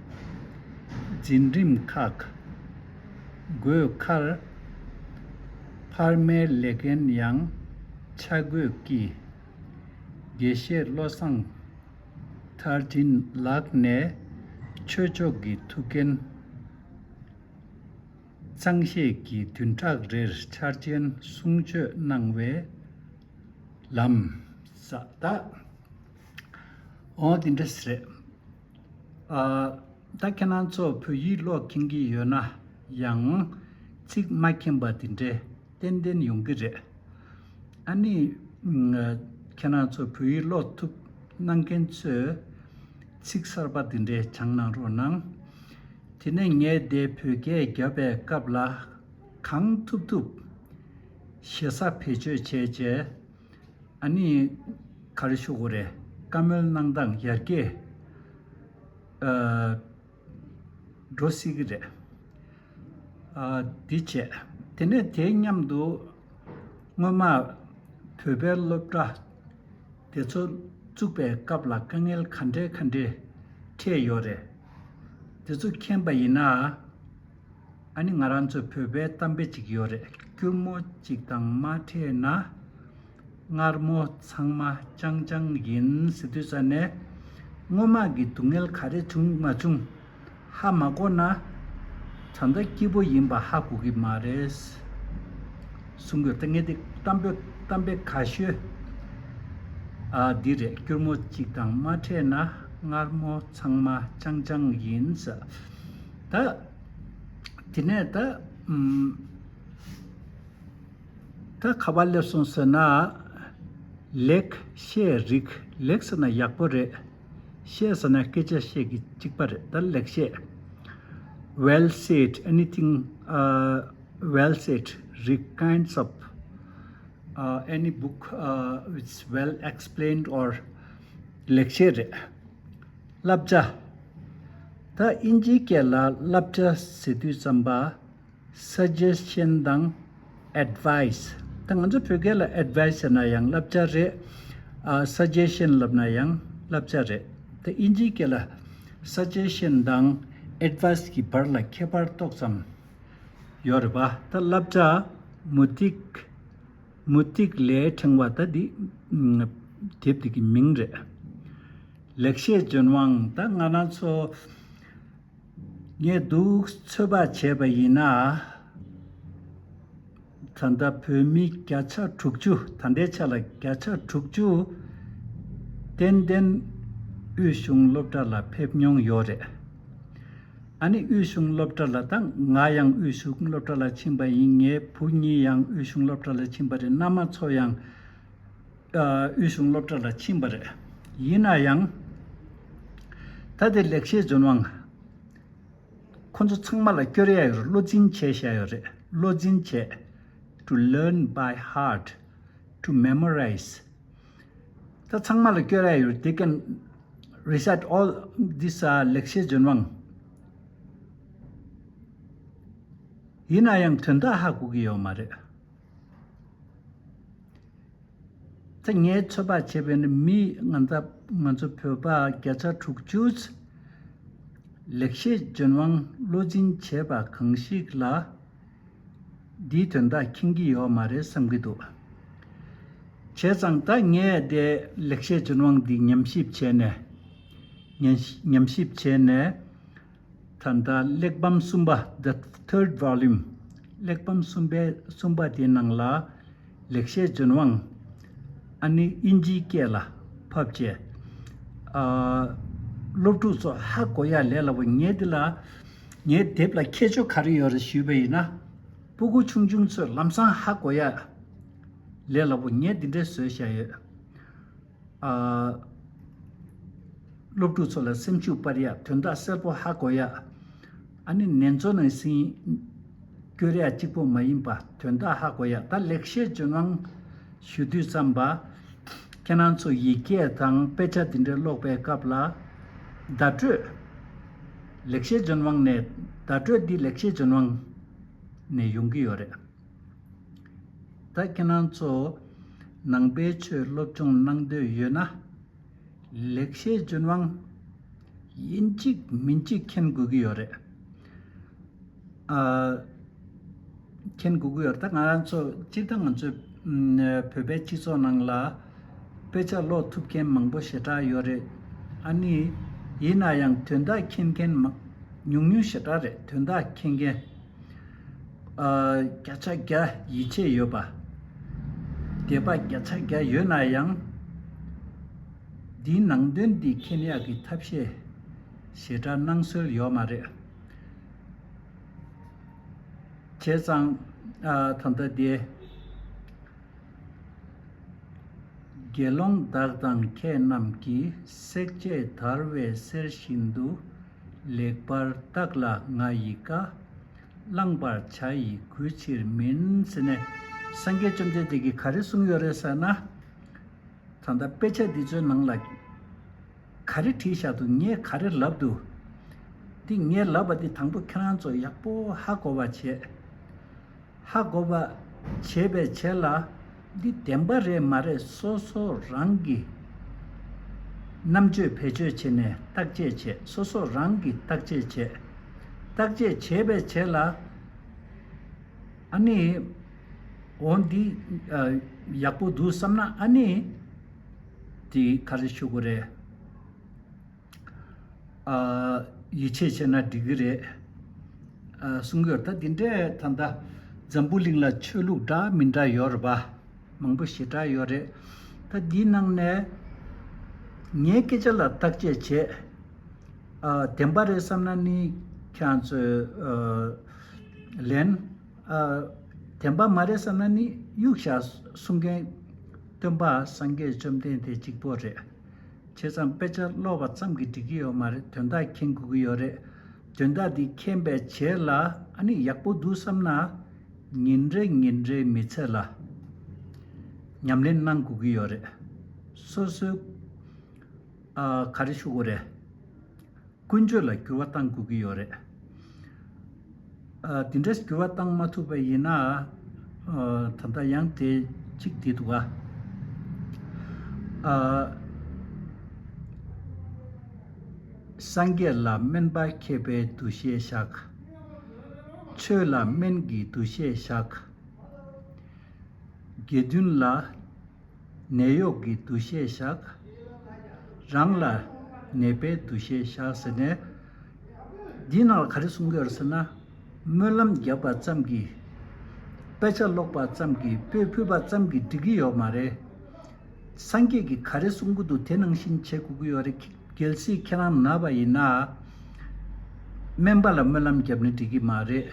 འཛིན་རིམ་ཁག་དགོས་ཁར། འཕར་མའི་ལས་འགན་ཡང་ཆ་བགོས་ཀྱིས་དགེ་བཤེས་བློ་བཟང་མཐར་ཕྱིན་ལགས་ནས་ཆོས་ཕྱོགས་ཀྱི་ཐུགས་འགན་གཙང་བཞེས་ཀྱིས་བདུན་ཕྲག་རེར་འཆར་ཅན་གསུང་ཆོས་གནང་བའི་ལམ་ས་ད། འོ་དེ་འདྲ་ཟེར། ཨ། ད་ཁྱེད་རང་ཚོ་བོད་ཡིག་ཀློག་མཁྱེན་གྱི་ཡོད་ན་ཡང་ཚིག་མ་མཁྱེན་པ་དེ་འདྲ་ཏན་ཏན་ཡོང་གི་རེད། ཨ་ནི། ཁྱེད་རང་ཚོ་བོད་ཡིག་ཀློག་ཐུབ་གནང་མཁན་ཚོས་ཚིག་གསར་པ་དེ་འདྲའི་སྦྱང་གནང་རོགས་གནང་། དེ་ནས་ངས་དེ་བོད་སྐད་བརྒྱབ་པའི་སྐབས་ལ་གང་ཐུབ་ཐུབ་ཞེ་ས་བེད་སྤྱོད་བྱས་རྗེས། ཨ་ནི་ག་རེ་ཞུ་དགོས་རེད། བཀའ་མོལ་གནང་སྟངས་ཡར་རྒྱས་ཨ། འགྲོ་སྲིད་ཀྱི་རེད། ཨ། འདི་བྱས། དེ་ནས་དེའི་མཉམ་དུ་སྔོན་མ་བོད་པའི་སློབ་གྲྭ་དེ་ཚོ་བཙུགས་པའི་སྐབས་ལ་དཀའ་ངལ་ག་འདྲས་ག་འདྲས་འཕྲད་ཡོད་རེད། དེ་ཚོ་མཁྱེན་པ་ཡིན་ན། ཨ་ནི་ང་རང་ཚོའི་བོད་པའི་གཏམ་དཔེ་ཅིག་ཡོད་རེད། སྐྱུར་མོ་གཅིག་དང་མ་འཕྲད་ན། མངར་མོ་ཚང་མ་ཅང་ཅང་ཡིན་ཟེར་དུས་ཙ་ནས། སྔོན་མ་གི་སྡུག་བསྔལ་ག་རེ་བྱུང་མ་བྱུང་ཧ་མ་གོ་ན། ད་ལྟ་སྐྱིད་པོ་ཡིན་པ་ཧ་གོ་གི་མ་རེད། གསུང་དགོས་ད་ངས་དེ་གཏམ་དཔེ་གཏམ་དཔེ་ག་ཤོད། ཨ་འདི་རེད། སྐྱུར་མོ་གཅིག་དང་མ་འཕྲད་ན། མངར་མོ་ཚང་མ་ཅང་ཅང་ཡིན་ཟེར། ད་དེ་ནས་ད་ཨམ། ད་ག་པར་སླེབས་སོང་ཟེར་ན། ལེགས་བཤད་རིགས། ལེགས་ཟེར་ན་ཡག་པོ་རེད། བཤད་ཟེར་ན་སྐད་ཆ་བཤད་ཀྱི་གཅིག་པ་རེད། ད་ལེགས་བཤད། Well said, anything, uh, well said རིགས། Kinds of, uh, any book, uh, it's well explained or ལེགས་བཤད་རེད། བསླབ་བྱ། ད་དབྱིན་ཇིའི་སྐད་ལ་བསླབ་བྱ་ཟེར་དུས་ཙམ་པ། Suggestion དང་advice། ད་ང་ཚོ་བོད་སྐད་ལ་advice ཟེར་ན་ཡང་བསླབ་བྱ་རེད། ཨ། suggestion ལབ་ན་ཡང་བསླབ་བྱ་རེད། ད་དབྱིན་ཇིའི་སྐད་ལ་suggestion དང་advice གི་བར་ལ་ཁྱད་པར་ཏོག་ཙམ་ཡོད་རེད་པ། ད་བསླབ་བྱ། མུ་ཏིག་མུ་ཏིག་ལས་ཕྲེང་བ། ད་འདི་དེབ་འདི་གི་མིང་རེད། ལེགས་བཤད་ལྗོན་དབང་། ད་ང་རང་ཚོ་ངས་འདུག་ཚོད་དཔག་བྱས་པ་ཡིན་ན། ད་ལྟ་བོད་མི་བརྒྱ་ཆ་དྲུག་ཅུ། ད་ལྟའི་ཆ་ལ་བརྒྱ་ཆ་དྲུག་ཅུ་ཏན་ཏན་དབུས་གཞུང་སློབ་གྲྭ་ལ་ཕེབས་མྱོང་ཡོད་རེད། ཨ་ནི་དབུས་གཞུང་སློབ་གྲྭ་ལ། ད་ང་ཡང་དབུས་གཞུང་སློབ་གྲྭ་ལ་ཕྱིན་པ་ཡིན། ངའི་བུ་གཉིས་ཡང་དབུས་གཞུང་སློབ་གྲྭ་ལ་ཕྱིན་པ་རེད། མནའ་མ་ཚོ་ཡང་། ཨ། དབུས་གཞུང་སློབ་གྲྭ་ལ་ཕྱིན་པ་རེད། ཡིན་ན་ཡང་། ད་དེ་ལེགས་བཤད་ལྗོན་དབང་ཁོ་ཚོ་ཚང་མ་ལ་སྐྱོར་ཡ་ཡོད་རེད། བློ་འཛིན་བྱས་བཞག་ཡོད་རེད། བློ་འཛིན་བྱས། To learn by heart, to memorize. ད་ཚང་མ་ལ་སྐྱོར་ཡ་ཡོད་རེད། They can recite all this, uh, ལེགས་བཤད་ལྗོན་དབང་། ཡིན་ན་ཡང་དོན་དག་ཧ་གོ་གི་ཡོད་མ་རེད། ད་ངས་ཚོད་དཔག་བྱས་པ་ཡིན་ན་མི་ང་ད་ང་ཚོ་བོད་པ་བརྒྱ་ཆ་དྲུག་ཅུ་ ལེགས་བཤད་ལྗོན་དབང་བློ་འཛིན་བྱས་པ་གང་ཞིག་ལ། འདིའི་དོན་དག་མཁྱེན་གྱི་ཡོད་མ་རེད་བསམ་གྱི་འདུག་བྱས་ཙང་ད་ངས་དེ་ལེགས་བཤད་ལྗོན་དབང་འདི་ཉམས་ཞིབ་བྱས་ནས། ཉམས་ཉམས་ཞིབ་བྱས་ནས། ད་ལྟ་གླེགས་བམ་གསུམ་པ། The third volume། གླེགས་བམ་གསུམ་པའི་གསུམ་པ་དེའི་ནང་ལ་ལེགས་བཤད་ལྗོན་དབང་ཨ་ནི་དབྱིན་ཇིའི་སྐད་ལ་ཕབ་བྱས། ཨ། སློབ་ཕྲུག་ཚོ་ཧ་གོ་ཡ་ལས་སླ་པོ། ངས་འདི་ལ་ངའི་དེབ་ལ་ཁྱད་ཆོས་ག་རེ་ཡོད་རེད་ཞུས་པ་ཡིན་ན། སྤུ་གུ་ཆུང་ཆུང་ཚོས་ལམ་སང་ཧ་གོ་ཡ་ལས་སླ་པོ་ངས་འདི་འདྲས་བཟོས་བཞག་ཡོད། ཨ། སློབ་ཕྲུག་ཚོ་ལ་སེམས་ཤུགས་སྤར་ཡ། དོན་དག་གསལ་པོ་ཧ་གོ་ཡ། ཨ་ནི་ནེ་ཙོ་ནང་བཞིན་སྐྱོར་ཡ་གཅིག་པོ་མ་ཡིན་པ་དོན་དག་ཧ་གོ་ཡ། ད་ལེགས་བཤད་ལྗོན་དབང་ཞུ་དུས་ཙམ་པ། ཁྱེད་རང་ཚོ་ཡི་གེ་དང་དཔེ་ཆ་འདི་འདྲ་ཀློག་པའི་སྐབས་ལ། བརྡ་སྤྲོད། ལེགས་བཤད་ལྗོན་དབང་ནས། བརྡ་སྤྲོད་འདི་ལེགས་བཤད་ལྗོན་དབང་ནས་ཡོང་གི་ཡོད་རེད། ད་ཁྱེད་རང་ཚོ་ནང་པའི་ཆོས་སློབ་སྦྱོང་གནང་འདོད་ཡོད་ན། ལེགས་བཤད་ལྗོན་དབང་ཡིན་གཅིག་མིན་གཅིག་མཁྱེན་དགོས་ཀྱི་ཡོད་རེད། ཨ། མཁྱེན་དགོས་ཀྱི་ཡོད་རེད། ད་ང་རང་ཚོ་སྤྱིར་བཏང་ང་ཚོའི་ཨམ། བོད་པའི་སྤྱི་ཚོགས་ནང་ལ་དཔེ་ཆ་ཀློག་ཐུབ་མཁན་མང་པོ་ཞེ་དྲག་ཡོད་རེད། ཨ་ནི་ཡིན་ན་ཡང་དོན་དག་མཁྱེན་མཁན་མ་ཉུང་ཉུང་ཞེ་དྲག་རེད། དོན་དག་མཁྱེན་མཁན། ཨ། བརྒྱ་ཆ་བརྒྱ་ཡིད་ཆེས་ཡོད་པ། དད་པ་བརྒྱ་ཆ་བརྒྱ་ཡོད་ན་ཡང་། འདིའི་ནང་དོན་འདི་མཁྱེན་ཡག་གི་ཐབས་ཤེས་ཞེ་དྲག་གནང་སྲོལ་ཡོད་མ་རེད། བྱས་ཙང་། ཨ། ད་ལྟ་དེ། དགེ་སློང་བདག་དང་མཁས་རྣམས་ཀྱིས། བསྲེག་བཅད་དར་བའི་གསེར་བཞིན་དུ། ལེགས་པར་བརྟགས་ལ་ང་ཡི་བཀའ། བླང་བར་བྱ་ཡི་གུས་ཕྱིར་མིན། ཟེར་ནས་སངས་རྒྱས་བཅོམ་ལྡན་འདས་ཀྱིས་ག་རེ་གསུངས་ཡོད་རེད་ཟེར་ན། ད་ལྟ་དཔེ་ཆ་འདི་ཚོའི་ནང་ལ་ག་རེ་བྲིས་བཞག་འདུག་ངས་ག་རེ་ལབ་འདུག་འདི་ངས་ལབ་པ་འདི་དང་པོ་ཁྱེད་རང་ཚོ་ཡག་པོ་ཧ་གོ་བ་བྱེད། ཧ་གོ་བ་བྱེད་པའི་ཆེད་ལ་འདི་བདེན་པ་རེད་མ་རེད་སོ་སོ་རང་གིས་རྣམ་དཔྱོད་བེད་སྤྱོད་བྱས་ནས་བརྟག་དཔྱད་བྱེད། སོ་སོ་རང་གིས་བརྟག་དཔྱད་བྱེད། བརྟག་དཔྱད་བྱེད་པའི་ཆེད་ལ། ཨ་ནི། འོ་འདི་ཨ། ཡག་པོ་འདུག་བསམ་ན། ཨ་ནི། དེ་ག་རེ་ཞུ་དགོས་རེད། ཨ། ཡིད་ཆེས་བྱས་ན་འགྲིག་གི་རེད། ཨ། གསུང་གི་ཡོད། ད་འདི་འདྲས་ད་ལྟ་འཛམ་བུ་གླིང་ལ་ཆོས་ལུགས་འདྲ་མི་འདྲ་ཡོད་རེད་པ། མང་པོ་ཞེ་དྲག་ཡོད་རེད། ད་འདིའི་ནང་ནས་ངའི་སྐད་ཆ་ལ་བརྟག་དཔྱད་བྱས། ཨ། བདེན་པ་རེད་བསམ་ན་ནི་ཁྱེད་རང་ཚོས་ཨ། ལན། ཨ། བདེན་པ་མ་རེད་བསམ་ན་ནི་གཡུག་བཞག་གསུང་མཁན་སྟོན་པ་སངས་རྒྱས་བཅོམ་ལྡན་འདས་གཅིག་པོ་རེད། བྱས་ཙང་དཔེ་ཆ་ཀློག་པ་ཙམ་གྱིས་འགྲིག་གི་ཡོད་མ་རེད། དོན་དག་མཁྱེན་དགོས་ཀྱི་ཡོད་རེད། དོན་དག་འདི་མཁྱེན་པའི་རྗེས་ལ་ཨ་ནི་ཡག་པོ་འདུག་བསམ་ན། ཉིན་རེ་ཉིན་རེའི་མི་ཚེ་ལ་ཉམས་ལེན་གནང་དགོས་ཀྱི་ཡོད་རེད། སོ་སོའི། ཨ། ག་རེ་ཞུ་དགོས་རེད། ཀུན་སྤྱོད་ལ་འགྱུར་བ་གཏང་དགོས་ཀྱི་ཡོད་རེད། ཨ། དེ་འདྲས་འགྱུར་བ་གཏང་མ་ཐུབ་པ་ཡིན་ན། ཨ། ད་ལྟ་ཡང་དེ་གཅིག་དེ་འདུག་ག་ཨ། སངས་རྒྱས་ལ་སྨན་པ་མཁས་པའི་འདུ་ཤེས་བཞག་ཆོས་ལ་སྨན་གྱི་འདུ་ཤེས་བཞག་དགེ་འདུན་ལ་ནད་གཡོག་གི་འདུ་ཤེས་བཞག་རང་ལ་ནད་པའི་འདུ་ཤེས་བཞག་ཟེར་ནས། འདིའི་ནང་ལ་ག་རེ་གསུང་གི་ཡོད་རེད་ཟེར་ན། སྨོན་ལམ་བརྒྱབ་པ་ཙམ་གྱིས། དཔེ་ཆ་ཀློག་པ་ཙམ་གྱིས། སྤོས་ཕུལ་བ་ཙམ་གྱིས་འགྲིག་གི་ཡོད་མ་རེད། སངས་རྒྱས་ཀྱིས་ག་རེ་གསུང་གི་འདུག་དེ་ནང་བཞིན་བྱེད་དགོས་ཀྱི་ཡོད་རེད། གལ་སྲིད་ཁྱེད་རང་ན་བ་ཡིན་ན། སྨན་པ་ལ་སྨོན་ལམ་བརྒྱབ་ན་འགྲིག་གི་མ་རེད།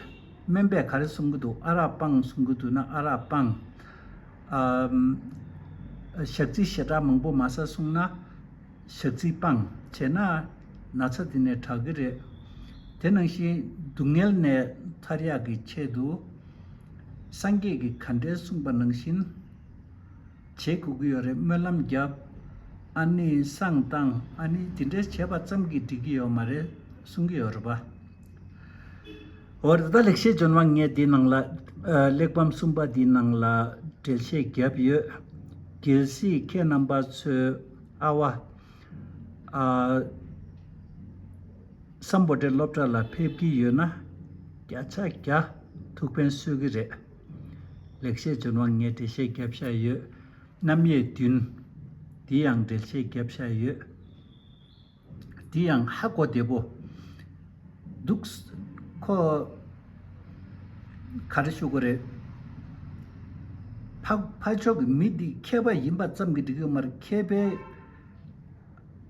སྨན་པས་ག་རེ་གསུང་གི་འདུག་ཨ་རག་སྤང་གསུང་གི་འདུག་ན་ཨ་རག་སྤང་། ཨམ། ཞག་ཚི་ཞེ་དྲག་མང་པོ་མ་ཟ་གསུང་ན་ཞག་ཚི་སྤང་བྱས་ན་ན་ཚ་དེ་ནས་དྲག་གི་རེད། དེ་ནང་བཞིན་སྡུག་བསྔལ་ནས་ཐར་ཡག་གི་ཆེད་དུ་སངས་རྒྱས་ཀྱིས་ག་འདྲའི་གསུངས་པ་ནང་བཞིན་བྱེད་དགོས་ཀྱི་ཡོད་རེད། སྨོན་ལམ་བརྒྱབ། ཨ་ནི་བསང་བཏང་། ཨ་ནི་དེ་འདྲའི་བྱས་པ་ཙམ་གྱིས་འགྲིག་གི་ཡོད་མ་རེད་གསུང་གི་ཡོད་རེད་པ། འོ་རེད། ད་ལེགས་བཤད་ལྗོན་དབང་ངས་འདི་ནང་ལ་ཨ་གླེགས་བམ་གསུམ་པ་འདི་ནང་ལ་འགྲེལ་བཤད་བརྒྱབ་ཡོད། གལ་སྲིད་ཁྱེད་རྣམ་པ་ཚོས་ཨ་བ་ཨ་ སམ་བྷོ་ཊའི་སློབ་གྲྭ་ལ་ཕེབས་ཀྱི་ཡོད་ན། བརྒྱ་ཆ་བརྒྱ་ཐུགས་ཕན་གསོས་ཀྱི་རེད། ལེགས་བཤད་ལྗོན་དབང་ངས་འགྲེལ་བཤད་བརྒྱབ་བཞག་ཡོད། རྣམ་དབྱེ་བདུན། འདི་ཡང་འགྲེལ་བཤད་བརྒྱབ་བཞག་ཡོད། འདི་ཡང་ཧ་གོ་བདེ་པོ་འདུག་ཁོ་ག་རེ་ཞུ་དགོས་རེད། ཕ་ཕ་ཕྱོགས་ཀྱི་མི་འདི་མཁས་པ་ཡིན་པ་ཙམ་གྱིས་འགྲིག་གི་མ་རེད། མཁས་པའི་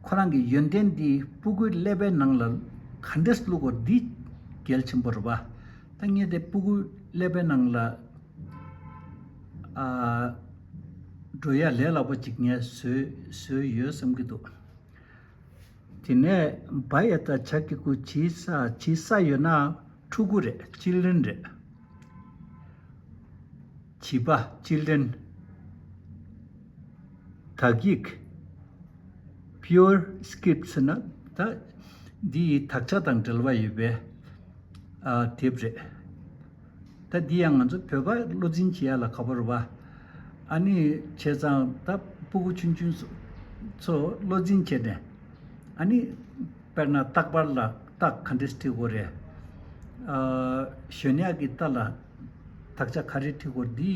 ཁོ་རང་གི་ཡོན་ཏན་འདི་སྤུ་གུའི་ཀླད་པའི་ནང་ལ་ག་འདྲས་བླུག་དགོས་འདི་གལ་ཆེན་པོ་རེད་པ། ད་ངས་དེ་སྤུ་གུའི་ཀླད་པའི་ནང་ལ་ཨ་འགྲོ་ཡ་ལས་སླ་པོ་ཅིག་ངས་བཟོས་བཟོས་ཡོད་བསམ་གྱི་འདུག་དེ་ནས་བ་ཡ་བཏགས་བྱ་གི་གུ་བྱི་ས། བྱི་ས་ཡོད་ན་ཕྲུ་གུ་རེད། children རེད། བྱིས་པ། children། དག་ཡིག pure script ཟེར་ན་ད་འདི་ཡི་དག་ཆ་དང་འབྲེལ་བ་ཡོད་པའི་ཨ་དེབ་རེད། ད་འདི་ཡང་ང་ཚོ་བོད་པ་བློ་འཛིན་བྱེད་ཡ་ལ་ཁག་པོ་རེད་པ། ཨ་ནི་བྱས་ཙང་ད་སྤུ་གུ་ཆུང་ཆུང་ཚོ་བློ་འཛིན་བྱས་ནས་ཨ་ནི་དཔེར་ན་རྟག་པར་ལ་རྟགས་ག་འདྲས་བྲིས་དགོས་རེད། ཨ་གཞོན་ཡག་གི་རྟ་ལ་དག་ཆ་ག་རེ་བྲིས་དགོས་འདི་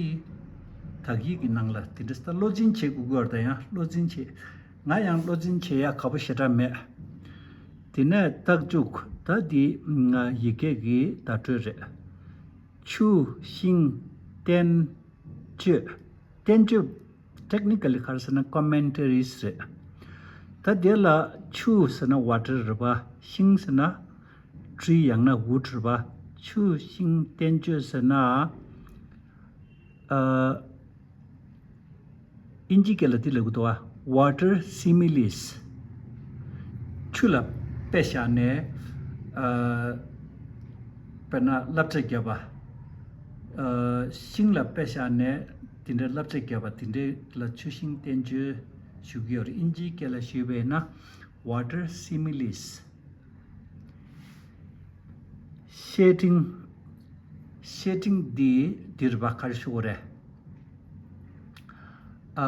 དག་ཡིག་གི་ནང་ལ་དེ་འདྲས་ད་བློ་འཛིན་བྱེད་དགོས་ཀྱི་ཡོད་རེད། ད་ཡང་བློ་འཛིན་བྱེད། ང་ཡང་བློ་འཛིན་བྱེད་ཡ་ཁག་པོ་ཞེ་དྲག་མེད། དེ་ནས་རྟགས་འཇུག་ད་འདི་ང་ཡི་གེ་གི་བརྡ་སྤྲོད་རེད། ཆུ། ཤིང་། བསྟན་བཅོས། བསྟན་བཅོས་technically ག་རེ་ཟེར་ན་commentaries རེད། ད་དེ་ལ་ཆུ་ཟེར་ན་water རེད་པ། ཤིང་ཟེར་ན་tree ཡང་ན་wood རེད་པ། ཆུ་ཤིང་བསྟན་བཅོས་ཟེར་ན། ཨ། དབྱིན་ཇིའི་སྐད་ལ་འདི་ལབ་ཀྱི་འདུག་བ། Water similes། ཆུ་ལ་དཔེ་བཞག་ནས། ཨ། དཔེར་ན་བསླབ་བྱ་བརྒྱབ་པ། ཨ། ཤིང་ལ་དཔེ་བཞག་ནས་དེ་འདྲའི་བསླབ་བྱ་བརྒྱབ་པ་དེ་འདྲའི་ལ་ཆུ་ཤིང་བསྟན་བཅོས་ཞུ་གི་ཡོད་རེད། དབྱིན་ཇིའི་སྐད་ལ་ཞུས་པས་ན་water similes། བཤད་འཕྲིན། བཤད་འཕྲིན་འདི་འདིར་བ་ག་རེ་ཞུ་དགོས་རེད། ཨ།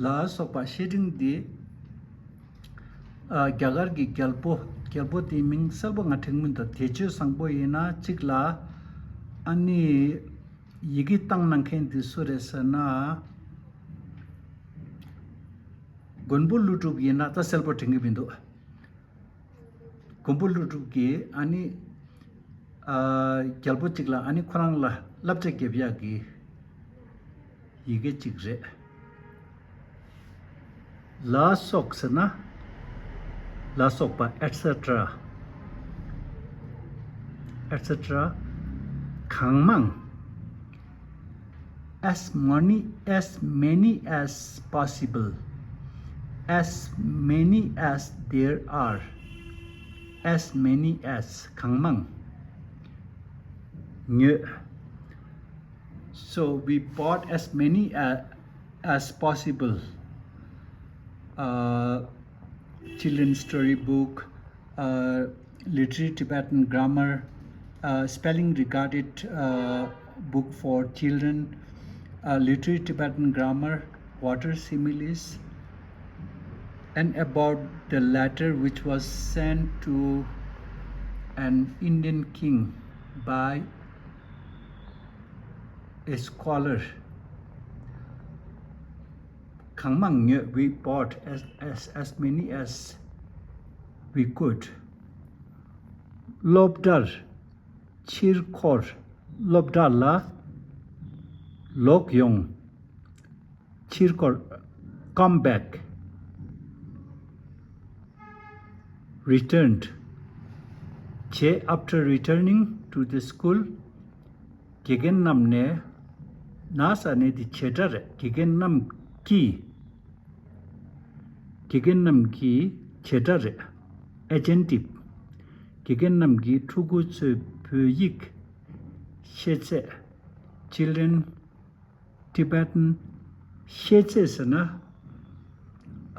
ལ་སོགས་པ་བཤད་འཕྲིན་འདི། ཨ། རྒྱ་གར་གྱི་རྒྱལ་པོ། རྒྱལ་པོ་དེའི་མིང་གསལ་པོ་ང་དྲན་གྱི་མི་འདུག་དེ་ཆོས་བཟང་པོ་ཡིན་ན་གཅིག་ལ། ཨ་ནི་ཡི་གེ་བཏང་གནང་མཁན་འདི་སུ་རེད་ཟེར་ན། མགོན་པོ་ཀླུ་སྒྲུབ་ཡིན་ན་ད་གསལ་པོ་དྲན་གྱི་མི་འདུག་མགོན་པོ་ཀླུ་སྒྲུབ་ཀྱིས་ཨ་ནི། ཨ། རྒྱལ་པོ་གཅིག་ལ་ཨ་ནི་ཁོ་རང་ལ་བསླབ་བྱ་བརྒྱབ་ཡག་གི་ཡི་གེ་གཅིག་རེད། ལ་སོགས་ཟེར་ན། ལ་སོགས་པ་et cetera et cetera གང་མང་། As many, as many as possible. As many as there are. As many as གང་མང་། ཉོས། So we bought as many as, as possible. Uh, children's storybook, uh, literary Tibetan grammar, uh, spelling regarded, uh, book for children, uh, literary Tibetan grammar, water similes, and about the letter which was sent to an Indian king by a scholar. གང་མང་ཉོས། We bought as, as, as many as we could. སློབ་གྲྭར་ཕྱིར་འཁོར། སློབ་གྲྭ་ལ་ལོག་ཡོང་། ཕྱིར་འཁོར། Come back. Returned. བྱས། After returning to the school, དགེ་རྒན་རྣམས་ནས། ན་ས་ནས་འདི་བྱེད་སྒྲ་རེད། དགེ་རྒན་རྣམས་ཀྱིས། དགེ་རྒན་རྣམས་ཀྱིས་བྱེད་སྒྲ་རེད། Adjective. དགེ་རྒན་རྣམས་ཀྱིས་ཕྲུ་གུ་ཚོའི་བོད་ཡིག་ཤེས་ཚད། Children Tibetan ཤེས་ཚད་ཟེར་ན།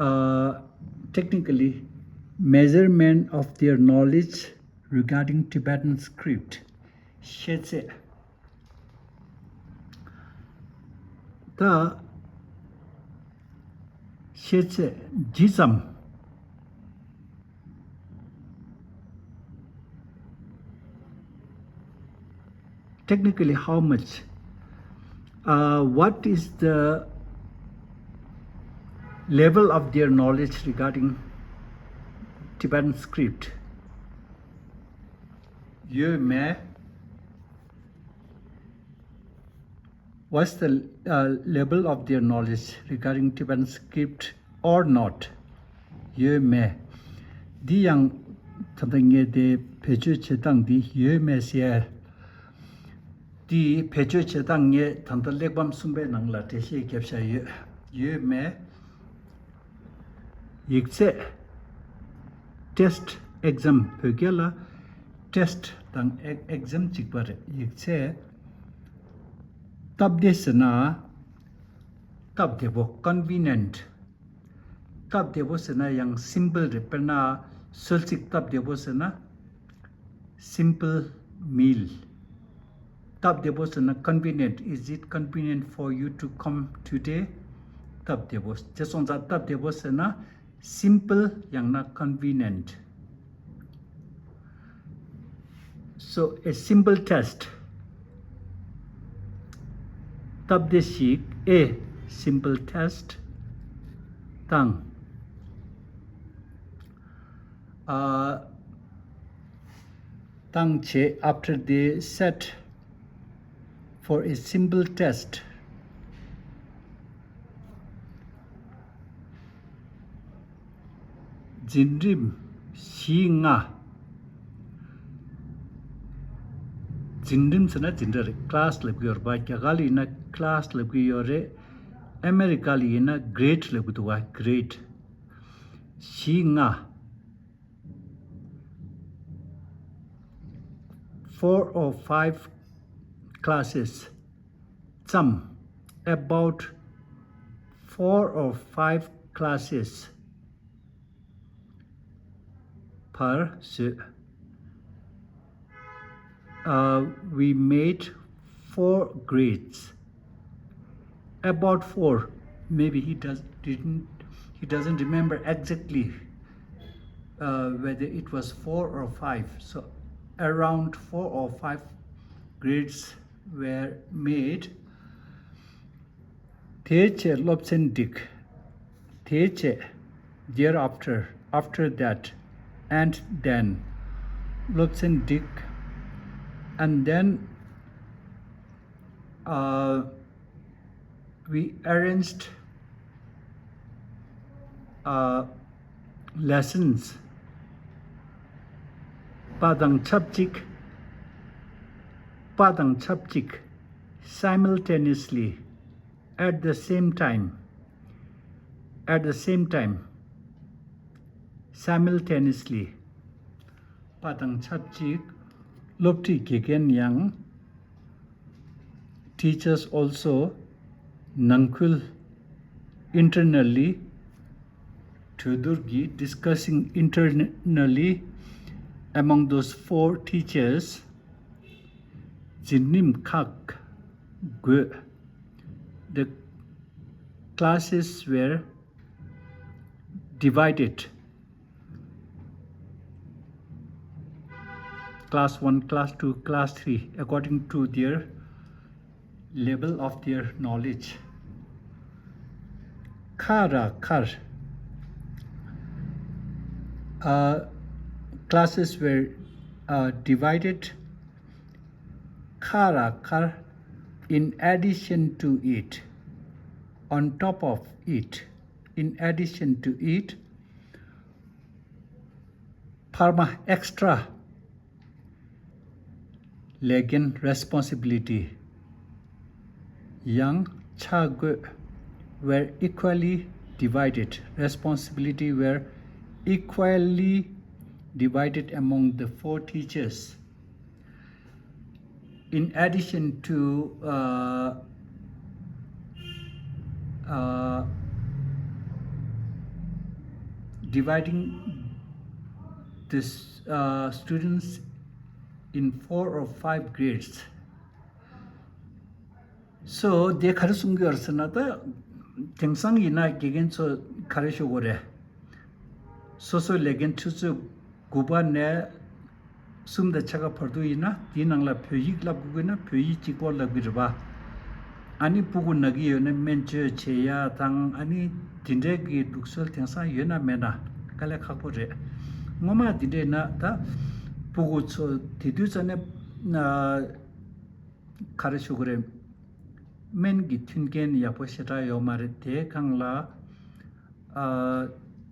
ཨ། technically measurement of their knowledge regarding Tibetan script. ཤེས་ཚད། ད་ཤེས་ཚད་ཇི་ཙམ། Technically, how much? Uh, what is the level of their knowledge regarding Tibetan script? ཡོད་མེད། What's the uh, level of their knowledge regarding Tibetan script or not? ཡོད་མེད། འདི་ཡང་ད་ལྟ་ངས་དེ་བེད་སྤྱོད་བྱེད་སྟངས་འདི་ཡོད་མེད་ཟེར། འདི་བེད་སྤྱོད་བྱེད་སྟངས་ངས་ད་ལྟ་གླེགས་བམ་གསུམ་པའི་ནང་ལ་འགྲེལ་བཤད་བརྒྱབ་བཞག་ཡོད། ཡོད་མེད། ཡིག་ཚད། test exam བོད་སྐད་ལ་test དང་exam གཅིག་པ་རེད། ཡིག་ཚད། སྟབས་བདེ་ཟེར་ན། སྟབས་བདེ་པོ། convenient། སྟབས་བདེ་པོ་ཟེར་ན་ཡང་simple རེད། དཔེར་ན་གསོལ་ཚིགས་སྟབས་བདེ་པོ་ཟེར་ན། simple meal. སྟབས་བདེ་པོ་ཟེར་ན། convenient. Is it convenient for you to come today? སྟབས་བདེ་པོ། དེ་སོང་ཙང་སྟབས་བདེ་པོ་ཟེར་ན་simple ཡང་ན་convenient. So a simple test. སྟབས་བདེ་ཞིག a simple test དང་། ཨ། དང་བྱས། after they sat for a simple test. འཛིན་རིམ་བཞི་ལྔ། འཛིན་རིམ་ཟེར་ན་འཛིན་གྲྭ་རེད། class ལབ་ཀྱི་ཡོད་རེད་པ། རྒྱ་གར་ལ་ཡིན་ན་class ལབ་ཀྱི་ཡོད་རེད། ཨ་མེ་རི་ཀ་ལ་ཡིན་ན་grade ལབ་ཀྱི་འདུག་པ། grade བཞི་ལྔ། Four or five classes. ཙམ། about four or five classes བར་བཟོས། Uh, we made four grades. About four. Maybe he does didn't he doesn't remember exactly uh, whether it was four or five. So around four or five grades were made. དེའི་རྗེས་སློབ་ཚན་བསྒྲིགས། དེའི་རྗེས། thereafter, after that, and then. སློབ་ཚན་བསྒྲིགས། And then uh, we arranged uh, lessons. པ་དང་ཆབས་ཅིག་པ་དང་ཆབས་ཅིག simultaneously, at the same time, at the same time, simultaneously. པ་དང་ཆབས་ཅིག་སློབ་ཁྲིད་དགེ་རྒན་ཡང་། Teachers also. ནང་ཁུལ། internally. གྲོས་བསྡུར་གྱིས། discussing internally among those four teachers. འཛིན་རིམ་ཁག་བགོས། The classes were divided. Class one, class two, class three, according to their level of their knowledge. ཁ་ར་ཁར། Uh, classes were uh, divided. ཁ་ར་ཁར། In addition to it, on top of it, in addition to it, འཕར་མ། extra ལས་འགན། responsibility ཡང་ཆ་བགོས། were equally divided. Responsibility were equally divided among the four teachers. In addition to uh, uh, dividing this uh, students in four or five grades. So དེ་ག་རེ་གསུང་གི་ཡོད་ཟེར་ན། ད་དེང་སང་ཡིན་ན་དགེ་རྒན་ཚོ་ག་རེ་ཞུ་དགོས་རེད། སོ་སོའི་ལས་འགན་ཆུ་ཚོད་དགུ་པ་ནས་ གསུམ་དང་ཕྱེད་ཀ་བར་དུ་ཡིན་ན། དེའི་ནང་ལ་བོད་ཡིག་བསླབ་དགོས་ཀྱི་ན་བོད་ཡིག་གཅིག་པོ་བསླབ་ཀྱི་རེད་པ། ཨ་ནི་སྤུ་གུ་ན་གི་ཡོད་ན་སྨན་བཅོས་བྱེད་ཡ་དང་། ཨ་ནི་དེ་འདྲའི་གི་ལུགས་སྲོལ་དེང་སང་ཡོད་ན་མེད་ན་དཀའ་ལས་ཁག་པོ་རེད། སྔོན་མ་དེ་འདྲས་ན་ད་སྤུ་གུ་ཚོ་དེ་དུས་ཙ་ནས་ན་ག་རེ་ཞུ་གི་རེད། སྨན་གྱི་མཐུན་རྐྱེན་ཡག་པོ་ཞེ་དྲག་ཡོད་མ་རེད། དེའི་སྒང་ལ་ཨ་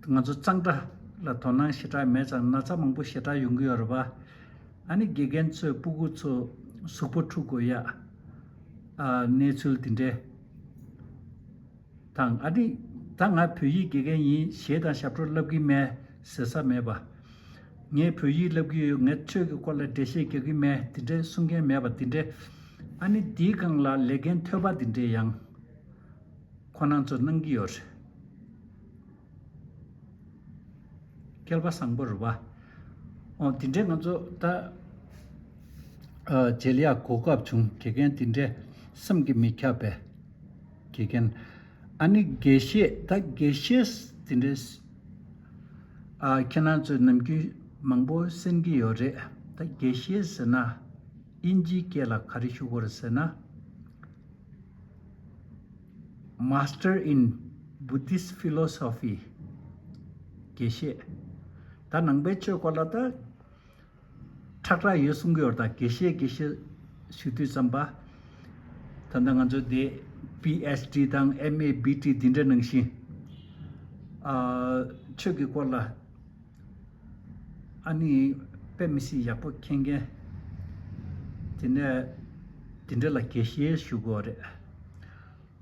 ང་ཚོ་གཙང་སྦྲ་ལ་དོ་སྣང་ཞེ་དྲག་མེད་ཙང་ན་ཚ་མང་པོ་ཞེ་དྲག་ཡོང་གི་ཡོད་རེད་པ། ཨ་ནི་དགེ་རྒན་ཚོས་སྤུ་གུ་ཚོ་གཟུགས་པོ་འཁྲུད་དགོས་ཡ་ཨ་གནས་ཚུལ་དེ་འདྲས་དང་། ཨ་ནི་ད་ང་བོད་ཡིག་དགེ་རྒན་ཡིན། གཞས་དང་ཞབས་བྲོ་བསླབ་ཀྱི་མེད་ཟེར་ས་མེད་པ། ངས་བོད་ཡིག་བསླབ་ཀྱི་ཡོད། ངས་ཆོས་ཀྱི་སྐོར་ལ་འགྲེལ་བཤད་རྒྱག་གི་མེད། དེ་འདྲའི་གསུང་མཁན་མེད་པ་དེ་འདྲའི། ཨ་ནི་དེའི་སྒང་ལ་ལས་འགན་ཐོལ་པ་དེ་འདྲའི་ཡང་ཁོ་རང་ཚོ་གནང་གི་ཡོད་རེད། སྐལ་པ་བཟང་པོ་རེད་པ། ཨོ་དེ་འདྲའི་ང་ཚོ་ད་ཨ་མཇལ་ཡག་གོ་སྐབས་བྱུང་། དགེ་རྒན་དེ་འདྲའི་བསམ་གྱིས་མི་ཁྱབ་པའི་དགེ་རྒན། ཨ་ནི་དགེ་བཤེས། ད་དགེ་བཤེས་དེ་འདྲའི་ཨ་ཁྱེད་རང་ཚོས་ནམ་རྒྱུན་མང་པོ་གསན་གྱི་ཡོད་རེད། ད་དགེ་བཤེས་ཟེར་ན་དབྱིན་ཇིའི་སྐད་ལ་ག་རེ་ཞུ་དགོས་རེད་ཟེར་ན། Master in Buddhist Philosophy། དགེ་བཤེས། ད་ནང་པའི་ཆོས་སྐོར་ལ་ད་ཁྲག་ཁྲག་ཡོད་གསུང་གི་ཡོད་རེད། ད་དགེ་བཤེས་དགེ་བཤེས་ཞུ་དུས་ཙམ་པ། ད་ལྟ་ང་ཚོ་དེ་པི་ཨེཆ་ཌི་དང་ཨེམ་ཨེ་བི་ཊི་འདི་འདྲ་ནང་བཞིན་ཨ་ཆོས་ཀྱི་སྐོར་ལ་ཨ་ནི་དཔེ་མི་སྲིད་ཡག་པོ་མཁྱེན་མཁན། དེ་ནས་དེ་འདྲ་ལ་དགེ་བཤེས་ཞུ་དགོས་རེད།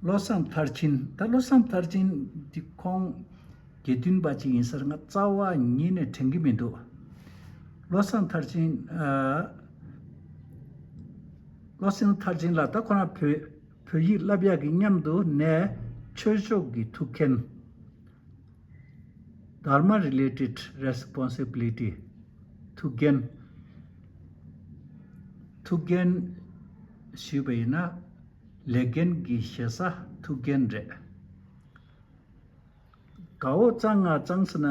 བློ་བཟང་མཐར་ཕྱིན། ད་བློ་བཟང་མཐར་ཕྱིན་འདི་ཁོང་དགེ་འདུན་པ་ཅིག་ཡིན་ས་རེད། ང་རྩ་བ་ཉིད་ནས་དྲན་གྱི་མི་འདུག། བློ་བཟང་མཐར་ཕྱིན། ཨ་བློ་བཟང་མཐར་ཕྱིན་ལགས་ད་ཁོ་རང་བོད་བོད་ཡིག་བསླབ་ཡག་གི་མཉམ་དུ་ནས་ཆོས་ཕྱོགས་ཀྱི་ཐུགས་འགན། Dharma related responsibility། ཐུགས་འགན། ཐུགས་འགན་ཞུས་པ་ཡིན་ན་ལས་འགན་གྱི་ཞེ་ས་ཐུགས་འགན་རེད། དགའ་བོ་གཙང་ང་གཙང་ཟེར་ན་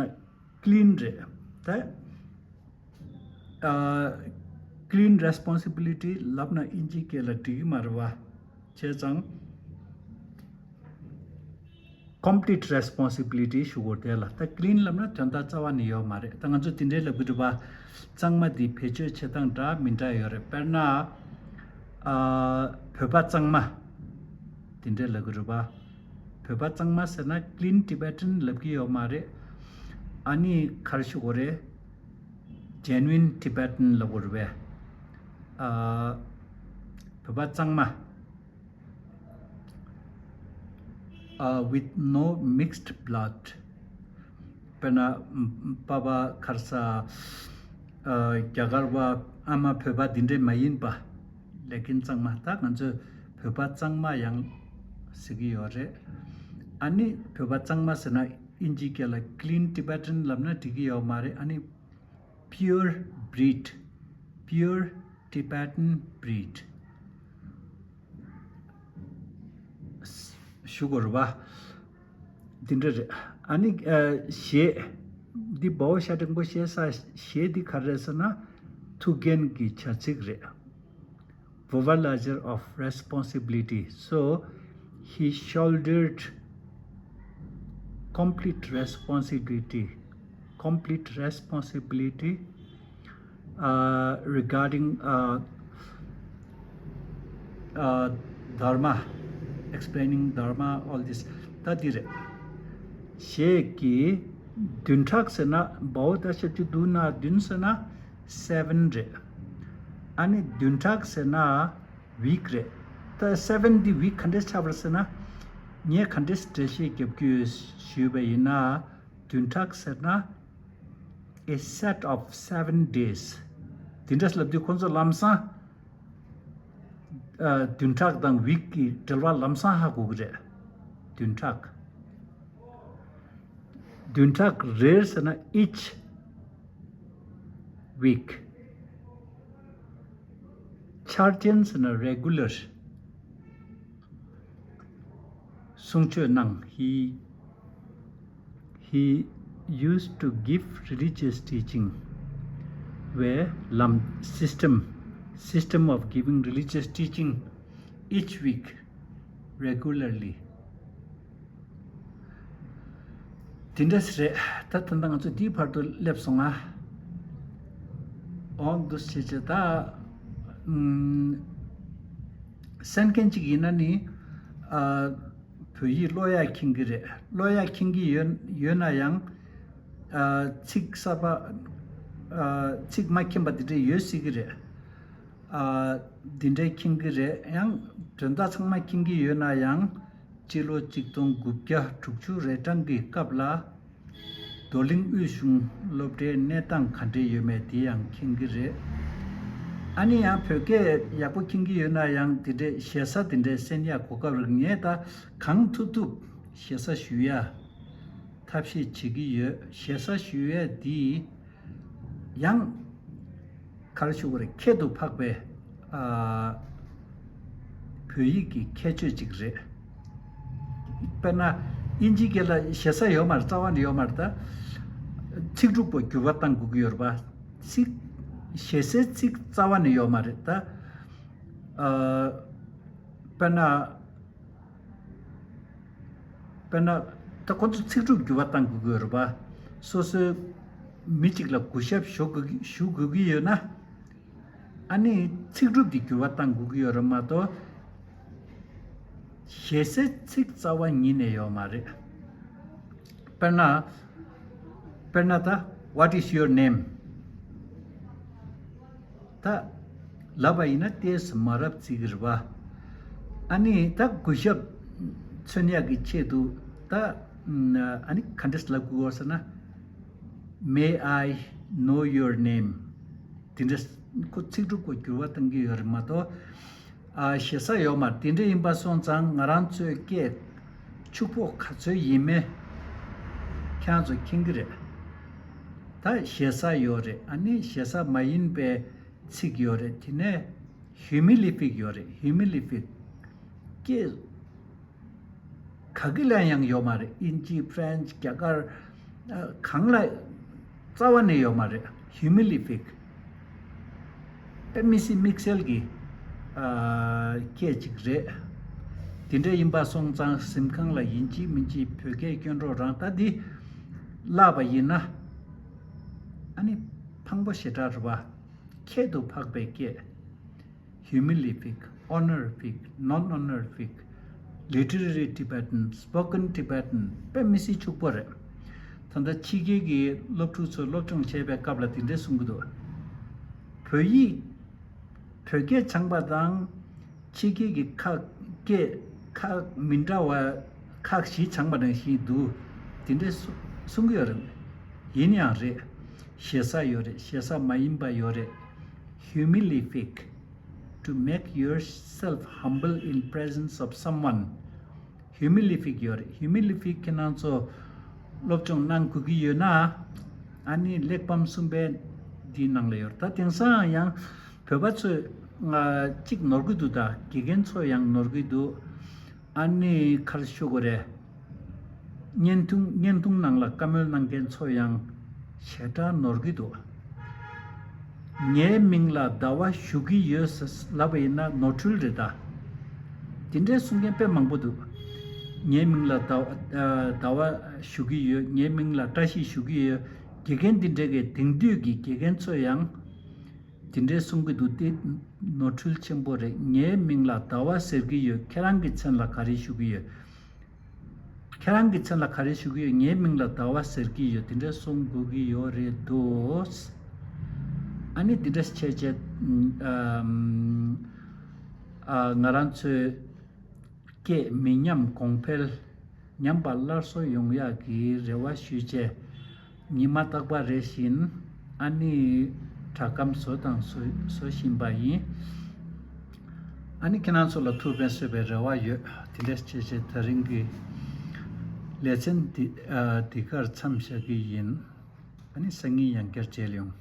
ཀི་ལིན་རེད། ད་ཨ་ཀི་ལིན་རེ་སི་པོན་སི་བི་ལི་ཊི་ལབ་ན་དབྱིན་ཇིའི་སྐད་ལ་འགྲིག་གི་མ་རེད་པ། བྱས་ཙང་ཀོམ་པི་ལིཊ་རེ་སི་པོན་སི་བི་ལི་ཊི་ཞུ་དགོས་དེ་ལ། ད་ཀི་ལིན་ལབ་ན་དོན་དག་རྩ་བ་ནས་ཡོད་མ་རེད། ད་ང་ཚོ་དེ་འདྲའི་ལབ་གི་རེད་པ། གཙང་མ་འདི་བེད་སྤྱོད་བྱེད་སྟངས་འདྲ་མི་འདྲ་ཡོད་རེད། དཔེར་ན་ཨ་བོད་པ་གཙང་མ་དེ་འདྲའི་ལབ་གི་རེད་པ། བོད་པ་གཙང་མ་ཟེར་ན་Clean Tibetan་ལབ་གི་ཡོད་མ་རེད། ཨ་ནི་ག་རེ་ཞུ་དགོས་རེད། Genuine Tibetan་ལབ་དགོས་རེད་པས། ཨ་བོད་པ་གཙང་མ། ཨ་with no mixed blood། དཔེར་ན་པ་པ་ཁ་ས་ཨ་རྒྱ་གར་བ་ཨ་མ་བོད་པ་འདི་འདྲས་མ་ཡིན་པ། ལེ་ཀིན་གཙང་མ། ད་ང་ཚོས་བོད་པ་གཙང་མ་ཡང་ཟེར་གི་ཡོད་རེད། ཨ་ནི་བོད་པ་གཙང་མ་ཟེར་ན་དབྱིན་ཇིའི་སྐད་ལ་Clean Tibetan་ལབ་ན་འགྲིག་གི་ཡོད་མ་རེད། ཨ་ནི་Pure Breed། Pure Tibetan Breed། ཞུ་དགོས་རེད་པ། འདི་འདྲ་རེད། ཨ་ནི་ཨ་གཞས་འདི་བའོ་ཤ་སྒྲེང་པོ་གཞས་ས་གཞས་འདི་ག་རེ་རེད་ཟེར་ན་ཐུགས་འགན་གྱི་བྱ་ཚིག་རེད། Verbalizer of responsibility. So he shouldered complete responsibility, complete responsibility uh, regarding uh, uh, Dharma, explaining Dharma, all this. ད་འདི་རེད། གཞས་ཀྱི་བདུན་ཕྲག་ཟེར་ན་བའོ་ད་ཞབས་ཀྱུ་བདུན་ན་བདུན་ཟེར་ན་seven་རེད། ཨ་ནི་བདུན་ཕྲག་ཟེར་ན་week་རེད། ད་seven་འདི་week་ག་འདྲས་ཆགས་པ་རེད་ཟེར་ན། ངས་ག་འདྲས་འགྲེལ་བཤད་རྒྱབ་ཀྱི་ཡོད་ཞུས་པ་ཡིན་ན། བདུན་ཕྲག་ཟེར་ན་a set of seven days། དེ་འདྲས་ལབ་དུས་ཁོང་ཚོ་ལམ་སང་ཨ་བདུན་ཕྲག་དང་week་གི་འབྲེལ་བ་ལམ་སང་ཧ་གོ་གི་རེད། བདུན་ཕྲག་བདུན་ཕྲག་རེར་ཟེར་ན་each week། འཆར་ཅན་ཟེར་ན་regular། གསུང་ཆོས་གནང་། He he used to give religious teaching. བའི་ལམ། System, system of giving religious teaching each week regularly. དེ་འདྲ་ཞིག་རེད། ད་ད་ལྟ་ང་ཚོ་འདིའི་བར་དུ་སླེབས་སོང་ང་། འོ་འདུག་སེ་བྱས་ད། ཨམ། གསན་མཁན་ཅིག་ཡིན་ན་ནི། ཨ། བོད་ཡིག་ཀློག་ཡག་མཁྱེན་གྱི་རེད། ཀློག་ཡག་མཁྱེན་གྱི་ཡོད་ཡོད་ན་ཡང་། ཨ། ཚིག་གསར་པ། ཨ། ཚིག་མ་མཁྱེན་པ་དེ་འདྲ་ཡོད་སྲིད་ཀྱི་རེད། ཨ། འདི་འདྲའི་མཁྱེན་གྱི་རེད། ཡང་དོན་དག་ཚང་མ་མཁྱེན་གྱི་ཡོད་ན་ཡང་། སྤྱི་ལོ་གཅིག་སྟོང་དགུ་བརྒྱ་དྲུག་ཅུ་རེ་གྲངས་ཀྱི་སྐབས་ལ། རྡོར་གླིང་དབུས་གཞུང་སློབ་གྲྭའི་གནས་སྟངས་ག་འདྲས་ཡོད་མེད་དེ་ཡང་མཁྱེན་གྱི་རེད། ཨ་ནི་ཡང་བོད་སྐད་ཡག་པོ་མཁྱེན་གྱི་ཡོད་ན་ཡང་དེ་འདྲས་ཞེ་ས་དེ་འདྲས་གསན་ཡག་གོ་སྐབས་རེ། ངས་ད་གང་ཐུབ་ཐུབ་ཞེ་ས་ཞུ་ཡ་ཐབས་ཤེས་བྱེད་ཀྱི་ཡོད། ཞེ་ས་ཞུ་ཡ་འདི། ཡང་། ག་རེ་ཞུ་དགོས་རེད། ཁྱད་དུ་འཕགས་པའི། ཨ། བོད་ཡིག་གི་ཁྱད་ཆོས་ཅིག་རེད། དཔེར་ན། དབྱིན་ཇིའི་སྐད་ལ་ཞེ་ས་ཡོད་མ་རེད། རྩ་བ་ནས་ཡོད་མ་རེད་ད། ཚིག་གྲུབ་པོ་འགྱུར་བ་གཏང་དགོས་ཀྱི་ཡོད་རེད་པ། ཚིག་ཞེ་སའི་ཚིག་རྩ་བ་ནས་ཡོད་མ་རེད་ད། ཨ། དཔེར་ན། དཔེར་ན། ད་ཁོ་ཚོ་ཚིག་གྲུབ་འགྱུར་བ་གཏང་དགོས་ཀྱི་ཡོད་རེད་པ། སོ་སོའི་མི་གཅིག་ལ་གུས་ཞབས་ཞུ་དགོས་ཞུ་དགོས་ཀྱི་ཡོད་ན། ཨ་ནི་ཚིག་གྲུབ་འདི་འགྱུར་བ་གཏང་དགོས་ཀྱི་ཡོད་རེད་མ་གཏོགས། ཞེ་སའི་ཚིག་རྩ་བ་ཉིད་ནས་ཡོད་མ་རེད། དཔེར་ན། དཔེར་ན་ད། What is your name? ད་ལབ་པ་ཡིན་ན་ཏོག་ཙམ་མ་རབས་བརྩི་གི་རེད་པ། ཨ་ནི་ད་གུས་ཞབས་མཚོན་ཡག་གི་ཆེད་དུ་ད། ཨ་ནི་ག་འདྲས་ལབ་དགོས་ཟེར་ན། May I know your name? དེ་འདྲས་ཁོ་ཚིག་གྲུབ་ཁོ་འགྱུར་བ་གཏང་གི་ཡོད་རེད་མ་གཏོགས། ཨ། ཞེ་ས་ཡོད་མ་རེད། དེ་འདྲ་ཡིན་པ་སོང་ཙང་ང་རང་ཚོའི་སྐད་ཕྱུག་པོ་ག་ཚོད་ཡིན་མིན་ཁྱེད་རང་ཚོ་མཁྱེན་གྱི་རེད། ད་ཞེ་ས་ཡོད་རེད། ཨ་ནི་ཞེ་ས་མ་ཡིན་པའི་ཚིག་ཡོད་རེད། དེ་ནས་humilific ཡོད་རེད། humilific སྐད་ག་གི་ལ་ཡང་ཡོད་མ་རེད། དབྱིན་ཇི། French། རྒྱ་གར། ཨ། གང་ལ་རྩ་བ་ནས་ཡོད་མ་རེད། humilific དཔེ་མི་སྲིད་དམིགས་བསལ་གྱི། ཨ། སྐད་ཅིག་རེད། དེ་འདྲ་ཡིན་པ་སོང་ཙང་གཟིམ་ཁང་ལ་ཡིན་གཅིག་མིན་གཅིག་བོད་སྐད་སྐྱོན་རོགས་རང་། ད་འདི་བཀླགས་པ་ཡིན་ན། ཨ་ནི་ཕངས་པོ་ཞེ་དྲག་རེད་པ། ཁྱད་དུ་འཕགས་པའི་སྐད། humilific, honorific, non-honorific, literary Tibetan, spoken Tibetan དཔེ་མི་སྲིད་ཕྱུག་པོ་རེད། ད་ལྟ་ཕྱི་རྒྱལ་གྱི་སློབ་ཕྲུག་ཚོས་སློབ་སྦྱོང་བྱེད་པའི་སྐབས་ལ་དེ་འདྲས་གསུང་གི་འདུག་བོད་ཡིག་བོད་སྐད་སྦྱངས་པ་དང་ཕྱི་རྒྱལ་གྱི་ཁག་སྐད་ཁག་མི་འདྲ་བ་ཁག་བཞི་སྦྱངས་པ་ནང་བཞིན་འདུག་དེ་འདྲས་གསུ་གསུང་གི་ཡོད་རེད། ཡིན་ཡང་རེད། ཞེ་ས་ཡོད་རེད། ཞེ་ས་མ་ཡིན་པ་ཡོད་རེད། humilific to make yourself humble in presence of someone. humilific ཡོད་རེད། humilific ཁྱེད་རང་ཚོ་སློབ་སྦྱོང་གནང་དགོས་ཀྱི་ཡོད་ན། ཨ་ནི་གླེགས་བམ་གསུམ་པའི་འདིའི་ནང་ལ་ཡོད་རེད། ད་དེང་སང་ཡང་བོད་པ་ཚོས་ཨ། གཅིག་ནོར་གྱི་འདུག་ད་དགེ་རྒན་ཚོ་ཡང་ནོར་གྱི་འདུག་ཨ་ནི་ག་རེ་ཞུ་དགོས་རེད། བརྙན་ཐུང་བརྙན་ཐུང་ནང་ལ་བཀའ་མོལ་གནང་མཁན་ཚོ་ཡང་ཞེ་དྲག་ནོར་གྱི་འདུག་ངའི་མིང་ལ་ཟླ་བ་ཞུ་གི་ཡོད་ཟེར་ལབ་པ་ཡིན་ན་ནོར་འཁྲུལ་རེད་ད། དེ་འདྲའི་གསུང་མཁན་དཔེ་མང་པོ་འདུག་ངའི་མིང་ལ་ཟླ་བ་ཟླ་བ་ཞུ་གི་ཡོད། ངའི་མིང་ལ་བཀྲ་ཤིས་ཞུ་གི་ཡོད། དགེ་རྒན་འདི་འདྲའི་གི་དེང་དུས་ཀྱི་དགེ་རྒན་ཚོ་ཡང་དེ་འདྲའི་གསུང་གི་འདུག་དེ་ནོར་འཁྲུལ་ཆེན་པོ་རེད། ངའི་མིང་ལ་ཟླ་བ་ཟེར་གི་ཡོད། ཁྱེད་རང་གི་མཚན་ལ་ག་རེ་ཞུ་གི་ཡོད། ཁྱེད་རང་གི་མཚན་ལ་ག་རེ་ཞུ་གི་ཡོད། ངའི་མིང་ལ་ཟླ་བ་ཟེར་གི་ཡོད། དེ་འདྲ་གསུང་དགོས་ཀྱི་ཡོད་རེད་དོ། ཨ་ནི་དེ་འདྲ་བྱས་བྱས། ཨམ། ཨ། ང་རང་ཚོའི་སྐད་མི་ཉམས་གོང་འཕེལ་ཉམས་པ་སླར་གསོ་ཡོང་ཡག་གི་རེ་བ་ཞུས་བྱས། ཉི་མ་རྟག་པར་རེ་བཞིན་ཨ་ནི་སྒྲ་སྒམ་བཟོ་དང་བཟོ་བཟོ་བཞིན་པ་ཡིན། ཨ་ནི་ཁྱེད་རང་ཚོ་ལ་ཐུགས་ཕན་གསོས་པའི་རེ་བ་ཡོད། དེ་འདྲ་བྱས་བྱས་ད་རིང་གི་ལེ་ཚན་འདི་ཨ་འདི་གར་མཚམས་བཞག་གི་ཡིན། ཨ་ནི་སང་ཉིན་ཡང་བསྐྱར་མཇལ་ཡོང་།